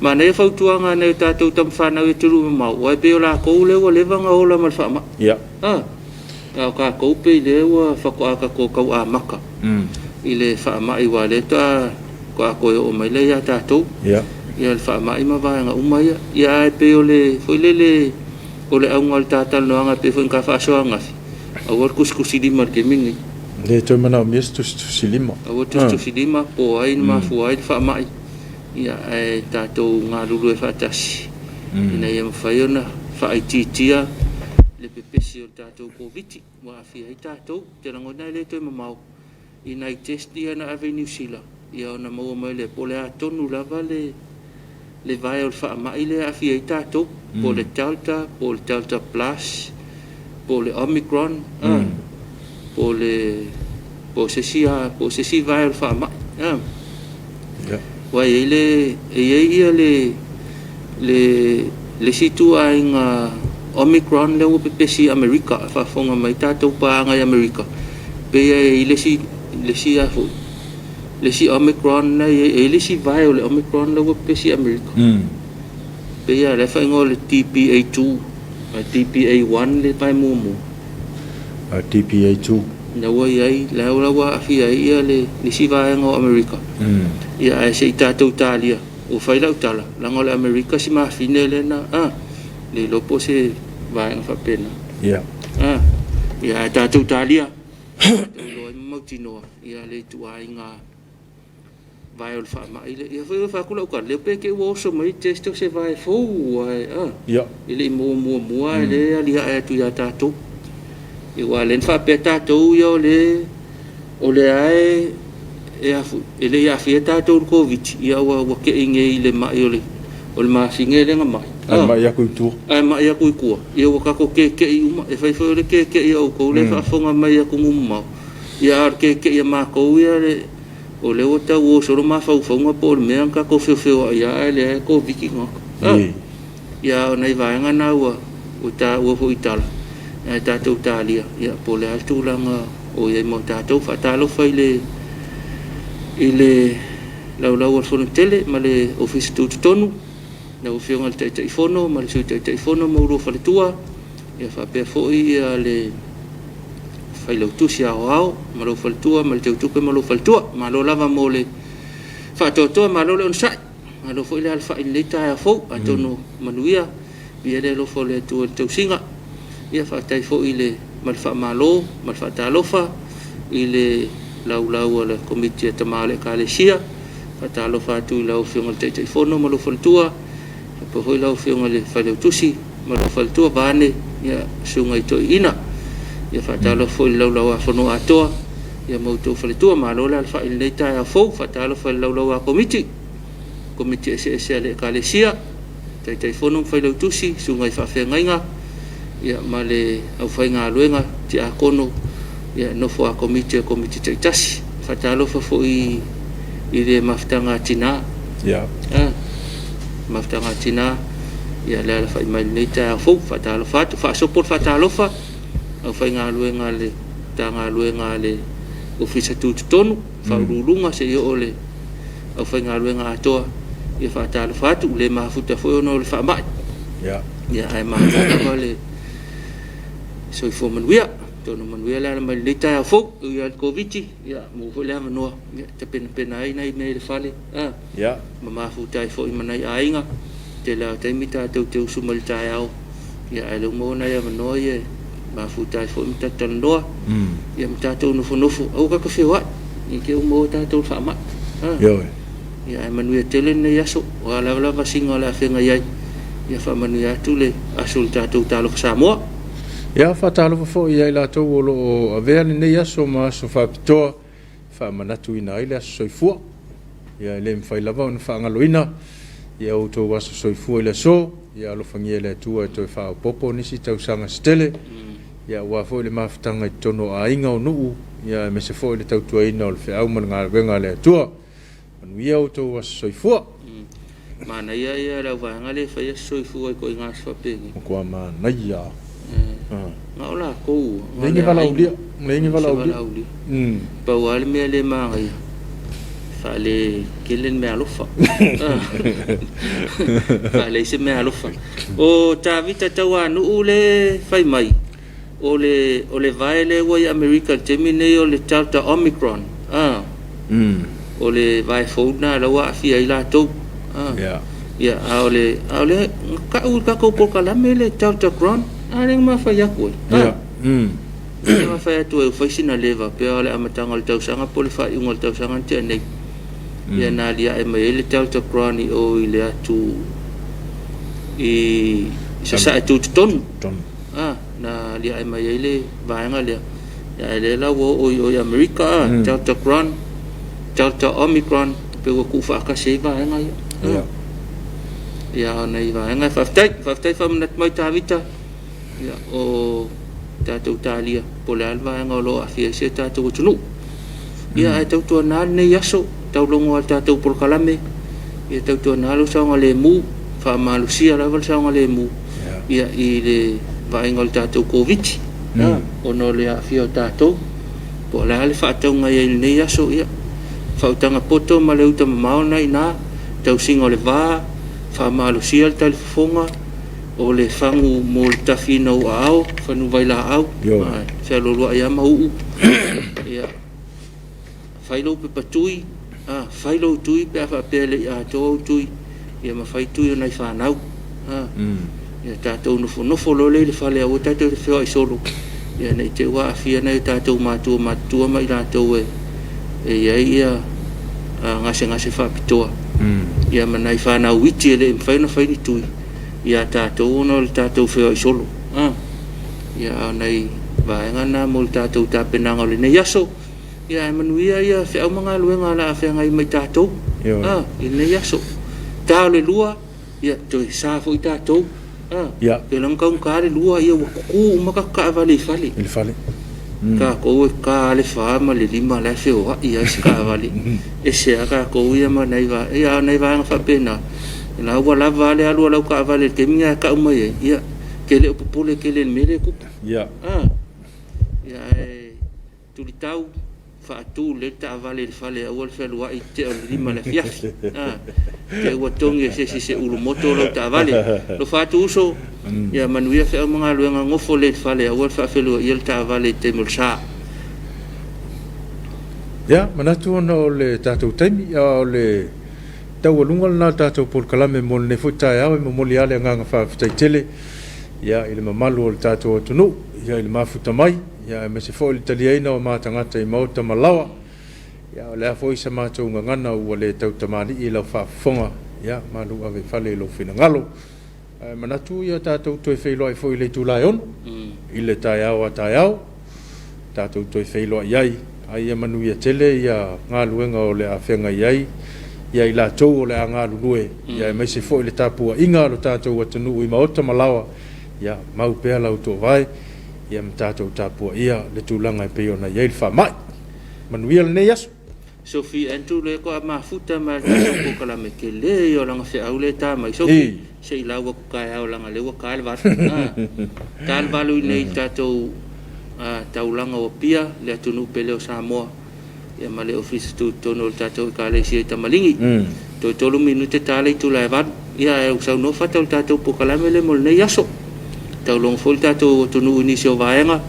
Manaia fautuaga a nai o tatou tamafanau i atunuu mamao, aua e pei o latou lea ua leva ona ola ma le faamai. A o tatou pei lea ua faatoa tatou tau amata i le faamai, aua lea faatoa toe oo mai lea ia tatou. Ia le faamai ma vaega uma ia. Ia ae pei o le foi lele o le auga o le ta talanoaga pei foi ona ta faasoa ananafi, aua le tusitusilima i le taimi lenei. Le toe manaomia se tusitusilima. Aua le tusitusilima po o ai na mafua ai le faamai. Ia ae tatou galulue faatasi ina ia mafai ona faaitiitia le pepesi o le tatou Koviti ua aafia ai tatou. Ou te lagona e le toe mamao i nai test ia na ave i Niu Sila, ia ona maua mai lea po o le a tonu lava le vae o le faamai lea e aafia ai tatou, po o le Delta, po o le Delta Plus, po o le Omicron, po o le po o se isi po o se isi vae o le faamai. Aua e i ai le e i ai ia le isi ituaiga Omicron lea ua pepesi i Amerika, e faafofoga mai tatou paaga i Amerika, pei e i ai le isi a foi le isi Omicron lea e i ai le isi vae o le Omicron lea ua pepesi i Amerika. Pei lava o lea e faaigoa o le DPA2, DPA1 le vae muamua. DPA2. La ua i ai, la ua aafia ai ia le isi vaega o Amerika. Ia ae se i tatou talia, ua fai lau tala, leaga o le Amerika si mafine lea na, le iloa po o se vaega faapena. Ia ae tatou talia, tatou iloa ai ma mautinoa ia le ituaiga vae o le faamai lea. Ia foi fai atu lau tala, le iloa pe te i ua oso mai test o se vae fou ae a, e le i maua muamua ae lea e aliae atu ia tatou. Ia aua o lea na faapea tatou ia o le o lea e e afu e le i aafia tatou i le Koviti, ia ua ua tei nei i le mai o le o le masina lea na mai. Ae mai atu i tua. Ae mai atu i tua. Ia ua tatou keke'i uma. E fai foi o le keke'i a outou lea e faafofoga mai i atunuu mamao, ia a o le keke'i a matou ia le O lea ua tau o solo mafaufauga po o le mea na tatou feofeoai lava ae leai Koviti tagata. Ia a o nai vaega na ua taua foi i tala ae tatou talia ia po o le a le tulaga o i ai mo tatou. Faatalofa i le i le laulau a le Fono Tele ma le Ofisa Tutotonu, lau Afioga i le Taitaifono ma le Sui Taitaifono ma oulua faletua, ia faapea foi le Failautusi Aoao ma lou faletua ma le Teutupe ma lou faletua. Malo lava mo le faatoatoa, malo le onosai, malo foi le alafai i lenei taeao fou. Atonu manuia, viia le alofa o le Atua i le tausiga. Ia faafetai foi i le ma le faamalo ma le faatalofa i le laulau a le Komiti a Tama o le Ekalesia. Faatalofa atu i lau Afioga i le Taitaifono ma lou faletua, faapea foi lau Afioga i le Failautusi ma lou faletua vaeane ia Susuga i Toeaiina. Ia faatalofa foi i le Laulau-a-Fono atoa ia ma outou faletua. Malo le alafai i lenei taeao fou. Faatalofa i le Laulau-a-Komiti, Komiti eseese a le Ekalesia, Taitaifono ma Failautusi, Susuga i Faafeagaiga ia ma le aufaigaluega tiakono ia nofo a Komiti a Komiti taitasi. Faatalofa foi i le mafutaga a tina. Ia. Ah, mafutaga a tina ia le alafai mai lenei taeao fou. Faatalofa atu, faasopo le faatalofa aufaigaluega a le Matagaluega a le Ofisa Tutotonu, Faauluuluga seia oo le aufaigaluega atoa. Ia faatalofa atu, le mafuta foi ona o le faamai. Ia. Ia ae malo lava le soifua manuia. Atonu manuia le ala mai lenei taeao fou. E ui lava i le Koviti, ia maua foi le avanoa e tapenapena ai nai mea i le fale, a, Ia. ma mafuta ai foi ma nai aiga. Tele lava o taimi tatou te usu mai i le taeao, ia ae lea ua maua nai avanoa ia e mafuta ai foi ma talatalanoa, ia ma tatou nofonofo. Aua tatou te feoai, ne i te i ua maua tatou i le faamai. A. Ioe. Ia ae manuia tele lenei aso, o a lava la vasiga o le a feagai ai, ia faamanuia atu le aso i le tatou Talofa Samoa. Ia, faatalofa foi ia i latou o lo o avea lenei aso ma aso faapitoa e faamanatuina ai le aso soifua. Ia, e le mafai lava ona faagaloina ia outou aso soifua i le aso. Ia alofagia e le Atua e toe faaopoopo nisi tausaga se tele, ia aua foi le mafutaga i totonu o aiga, o nuu, ia aemaise foi le tautuaina o le feau ma le galuega a le Atua. Manuia outou aso soifua. Manaia ia le auvaega lea e fai aso soifua i ituaiga aso faapenei. Matua manaia. Na o latou. Leai ni valaaulia. Leai ni valaaulia. Pau lava le mea le manaia, faale tele le meaalofa. Faaleai se meaalofa. O Tavita Tauanuu le fai mai, o le o le vae lea ua i Amerika i le taimi lenei o le Delta Omicron. Ah. O le vae fou lena la ua aafia ai latou. Ah. Yeah. Ia, a o le a o le na tau i le tatou polokalame le Delta Cron, a lea na ma fai atu ai. Ah. Yeah. Lea na fai atu ai ua fai sina leva pea o le amataga o le tausaga po o le faaiuga o le tausaga na tea nei. Ia na aliae mai ai le Delta Cron i o i le atu i Sasae Tutotonu. Ah, na aliae mai ai le vaega lea. Ia, ae lea la ua oo i o i Amerika, ah, Delta Cron, Delta Omicron, pe ua tuufaatasi ai vaega ia. Ia. Ia, o nai vaega, faafetai, faafetai faamanatu mai Tavita. Ia, o tatou talia, po o le a le vaega o lo o aafia ai si o tatou atunuu. Ia, ae tautuana lenei aso, taulogo lava i le tatou polokalame, ia tautuana lou saogalemu, faamalosia lava le saogalemu, ia, i le vaaiga o le tatou Koviti, ona o le aafia o tatou. Po o le a le faatauga i ai i lenei aso, ia, faautaga poto ma le uta mamao lena i ina, tausiga o le va, faamalosia le talifofoga, o le fagu mo le tafiina o aao, fanu vailaau, fealualuai lava ma uu. Ia, fai lou pepa tui, a, fai lou tui pe a faapea e le i atoa ou tui, ia ma fai tui o nai fanau. A, ia tatou nofonofo loa lea i le fale aua tatou te feoai solo, ia ne i te i ua aafia nai o tatou matua matutua ma i latou e i ai ia gasegase faapitoa, ia ma nai fanau iti e le i mafai ona fai ni tui ia tatou ona o le tatou feoai solo. Ia, a o nai vaega na mo le tatou tapenaga o lenei aso. Ia, ae manuia ia feau ma galuega o le a feagai ma i tatou i lenei aso. Ta o le 2, ia, toe sa foi tatou. Pe laga taugata le 2, ia ua tutu uma tatou taavale i fale. I le fale. Tatou e ta le 4 ma le 5 la e feoai ai se taavale. Ese lava tatou ia ma nai vaega, ia a o nai vaega faapena, la ua lava le alu a lau taavale i le taimi lena e tau mai ai, ia, te le o popole tele i le mea lea e tupu. Ia, ae tulitau, faatu lelei le taavale i le fale aua le fealuai i le tea o le 5 i le afiafi. Te ua togi e se isi se ulumoto lau taavale. Alofa atu uso, ia manuia feau ma galuega, nofo lelei i le fale aua le faafeluaia le taavale i le taimi o le sa. Ia, manatu ona o le tatou taimi, a o le taualuga lena o le tatou polokalame mo lenei foi taeao, e momoli lava le agaga faafetai tele, ia, i le mamalu o le tatou atunuu, ia, i le mafuta mai, ia, aemaise foi le taliaina o ma tagata i maota ma laoa. Ia, o le a foi sa matou gagana ua le tautamalii i lau faafofoga, ia, malu ave i fale i lou finagalo. Ae manatu ia tatou toe feiloai foi i le itula e 6 i le taeao a taeao, tatou toe feiloai ai, a ia manuia tele ia galuega o le a feagai ai ia i latou o le a galulue, ia aemaise foi le tapuaiga a lo tatou atunuu i maota ma laoa, ia mau pea lau toovae, ia ma tatou tapuaia le tulaga e pei ona i ai le faamai. Manuia lenei aso. Sophie Andrew lea toa mafuta mai le tatou polokalame tele ia o lana feau lea e ta mai. Sophie, se i lau atu taeao leaga lea ua ta le 8. Ta le 8 i nei i le tatou taulaga o Apia, le atunuu pele o Samoa, ia ma le ofisa tutotonu o le tatou Ekalesia i Tamaligi. Toe 3 minute ta le itula e 8. Ia ae ua saunoa fata o le tatou polokalame lea mo lenei aso. Taulogo foi le tatou atunuu i nisi o vaega,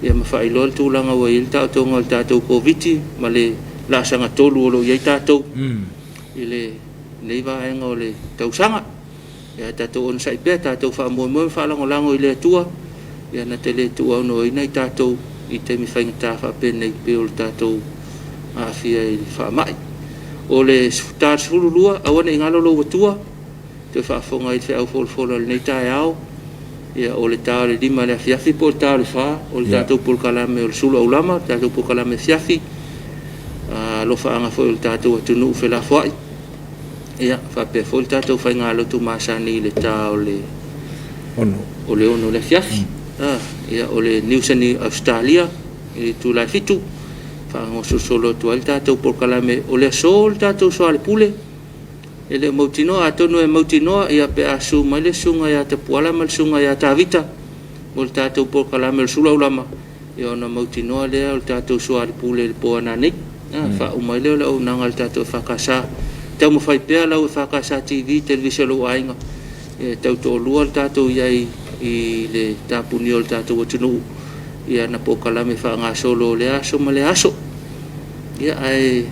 ia ma faailoa le tulaga ua i ai le taotoga o le tatou Koviti ma le laasaga 3 o lo o i ai tatou i lenei vaega o le tausaga. Ia tatou onosai pea, tatou faamoemoe ma faalagolago i le Atua, ia na te le tuuaunoaina i tatou i taimi faigata faapenei pei o le tatou aafia i le faamai. O le ta 12, aua ne i galo lou Atua, toe faafofoga i le feau folafola o lenei taeao, ia o le ta o le 5 i le afiafi po o le ta o le 4, o le tatou polokalame o le sulu aulama, le tatou polokalame afiafi, alofaaga foi o le tatou atunuu felafoai, ia faapea foi le tatou faigalotu masani i le ta o le 6 o le 6 i le afiafi. Ia o le Niusani Australia i le itula e 7, faagasolosolo atu ai le tatou polokalame o le aso o le tatou soalepule. E le o mautinoa, atonu e mautinoa ia pe a su mai le susuga ia Tapuala ma le susuga ia Tavita mo le tatou polokalame o le sulaulama, ia ona mautinoa lea o le tatou soalepule i le po a nanei. Faauma ai lea o le auaunaga a le tatou EFKS. Taumafai pea lau EFKS TV, televise o lou aiga, e tau toalua le tatou i ai i le tapunia o le tatou atunuu, ia na polokalame faagasolo o lea aso ma lea aso. Ia ae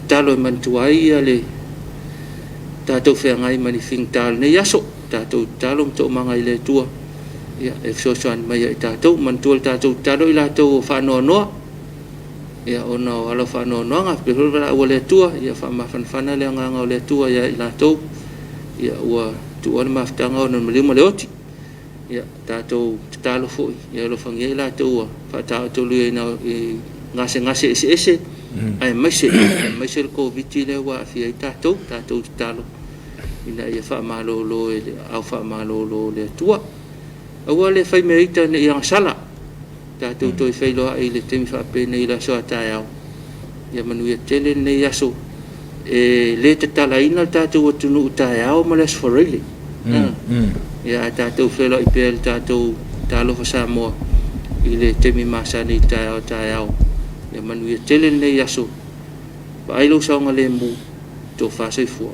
tatalo e manatua ai ia le tatou feagai ma ni figata o lenei aso, tatou tatalo ma toomaga i le Atua, ia e fesoasoani mai ia i tatou. Manatua le tatou tatalo i latou o faanoanoa, ia ona o ala o faanoanoaga, pei foi o le valaau a le Atua, ia faamafanafana le agaga o le Atua ia i latou, ia ua tuua le mafutaga ona o le maliu ma le oti. Ia, tatou tatalo foi, ia alofagia i latou ua faataotoluiaina i gasegase eseese, aemaise, aemaise le Koviti lea ua aafia ai tatou, tatou tatalo ina ia faamalolo e le aao faamalolo o le Atua. Aua le fai mea ita ne i agasala, tatou toe feiloai i le taimi faapenei i le aso a taeao. Ia manuia tele lenei aso. E le tatalaina le tatou atunuu taeao ma le Aso Faraile. Ia ae tatou feiloai pea i le tatou Talofa Samoa i le taimi masani i taeao taeao. Ia manuia tele lenei aso. Vaai lou saogalemu, tofa soifua.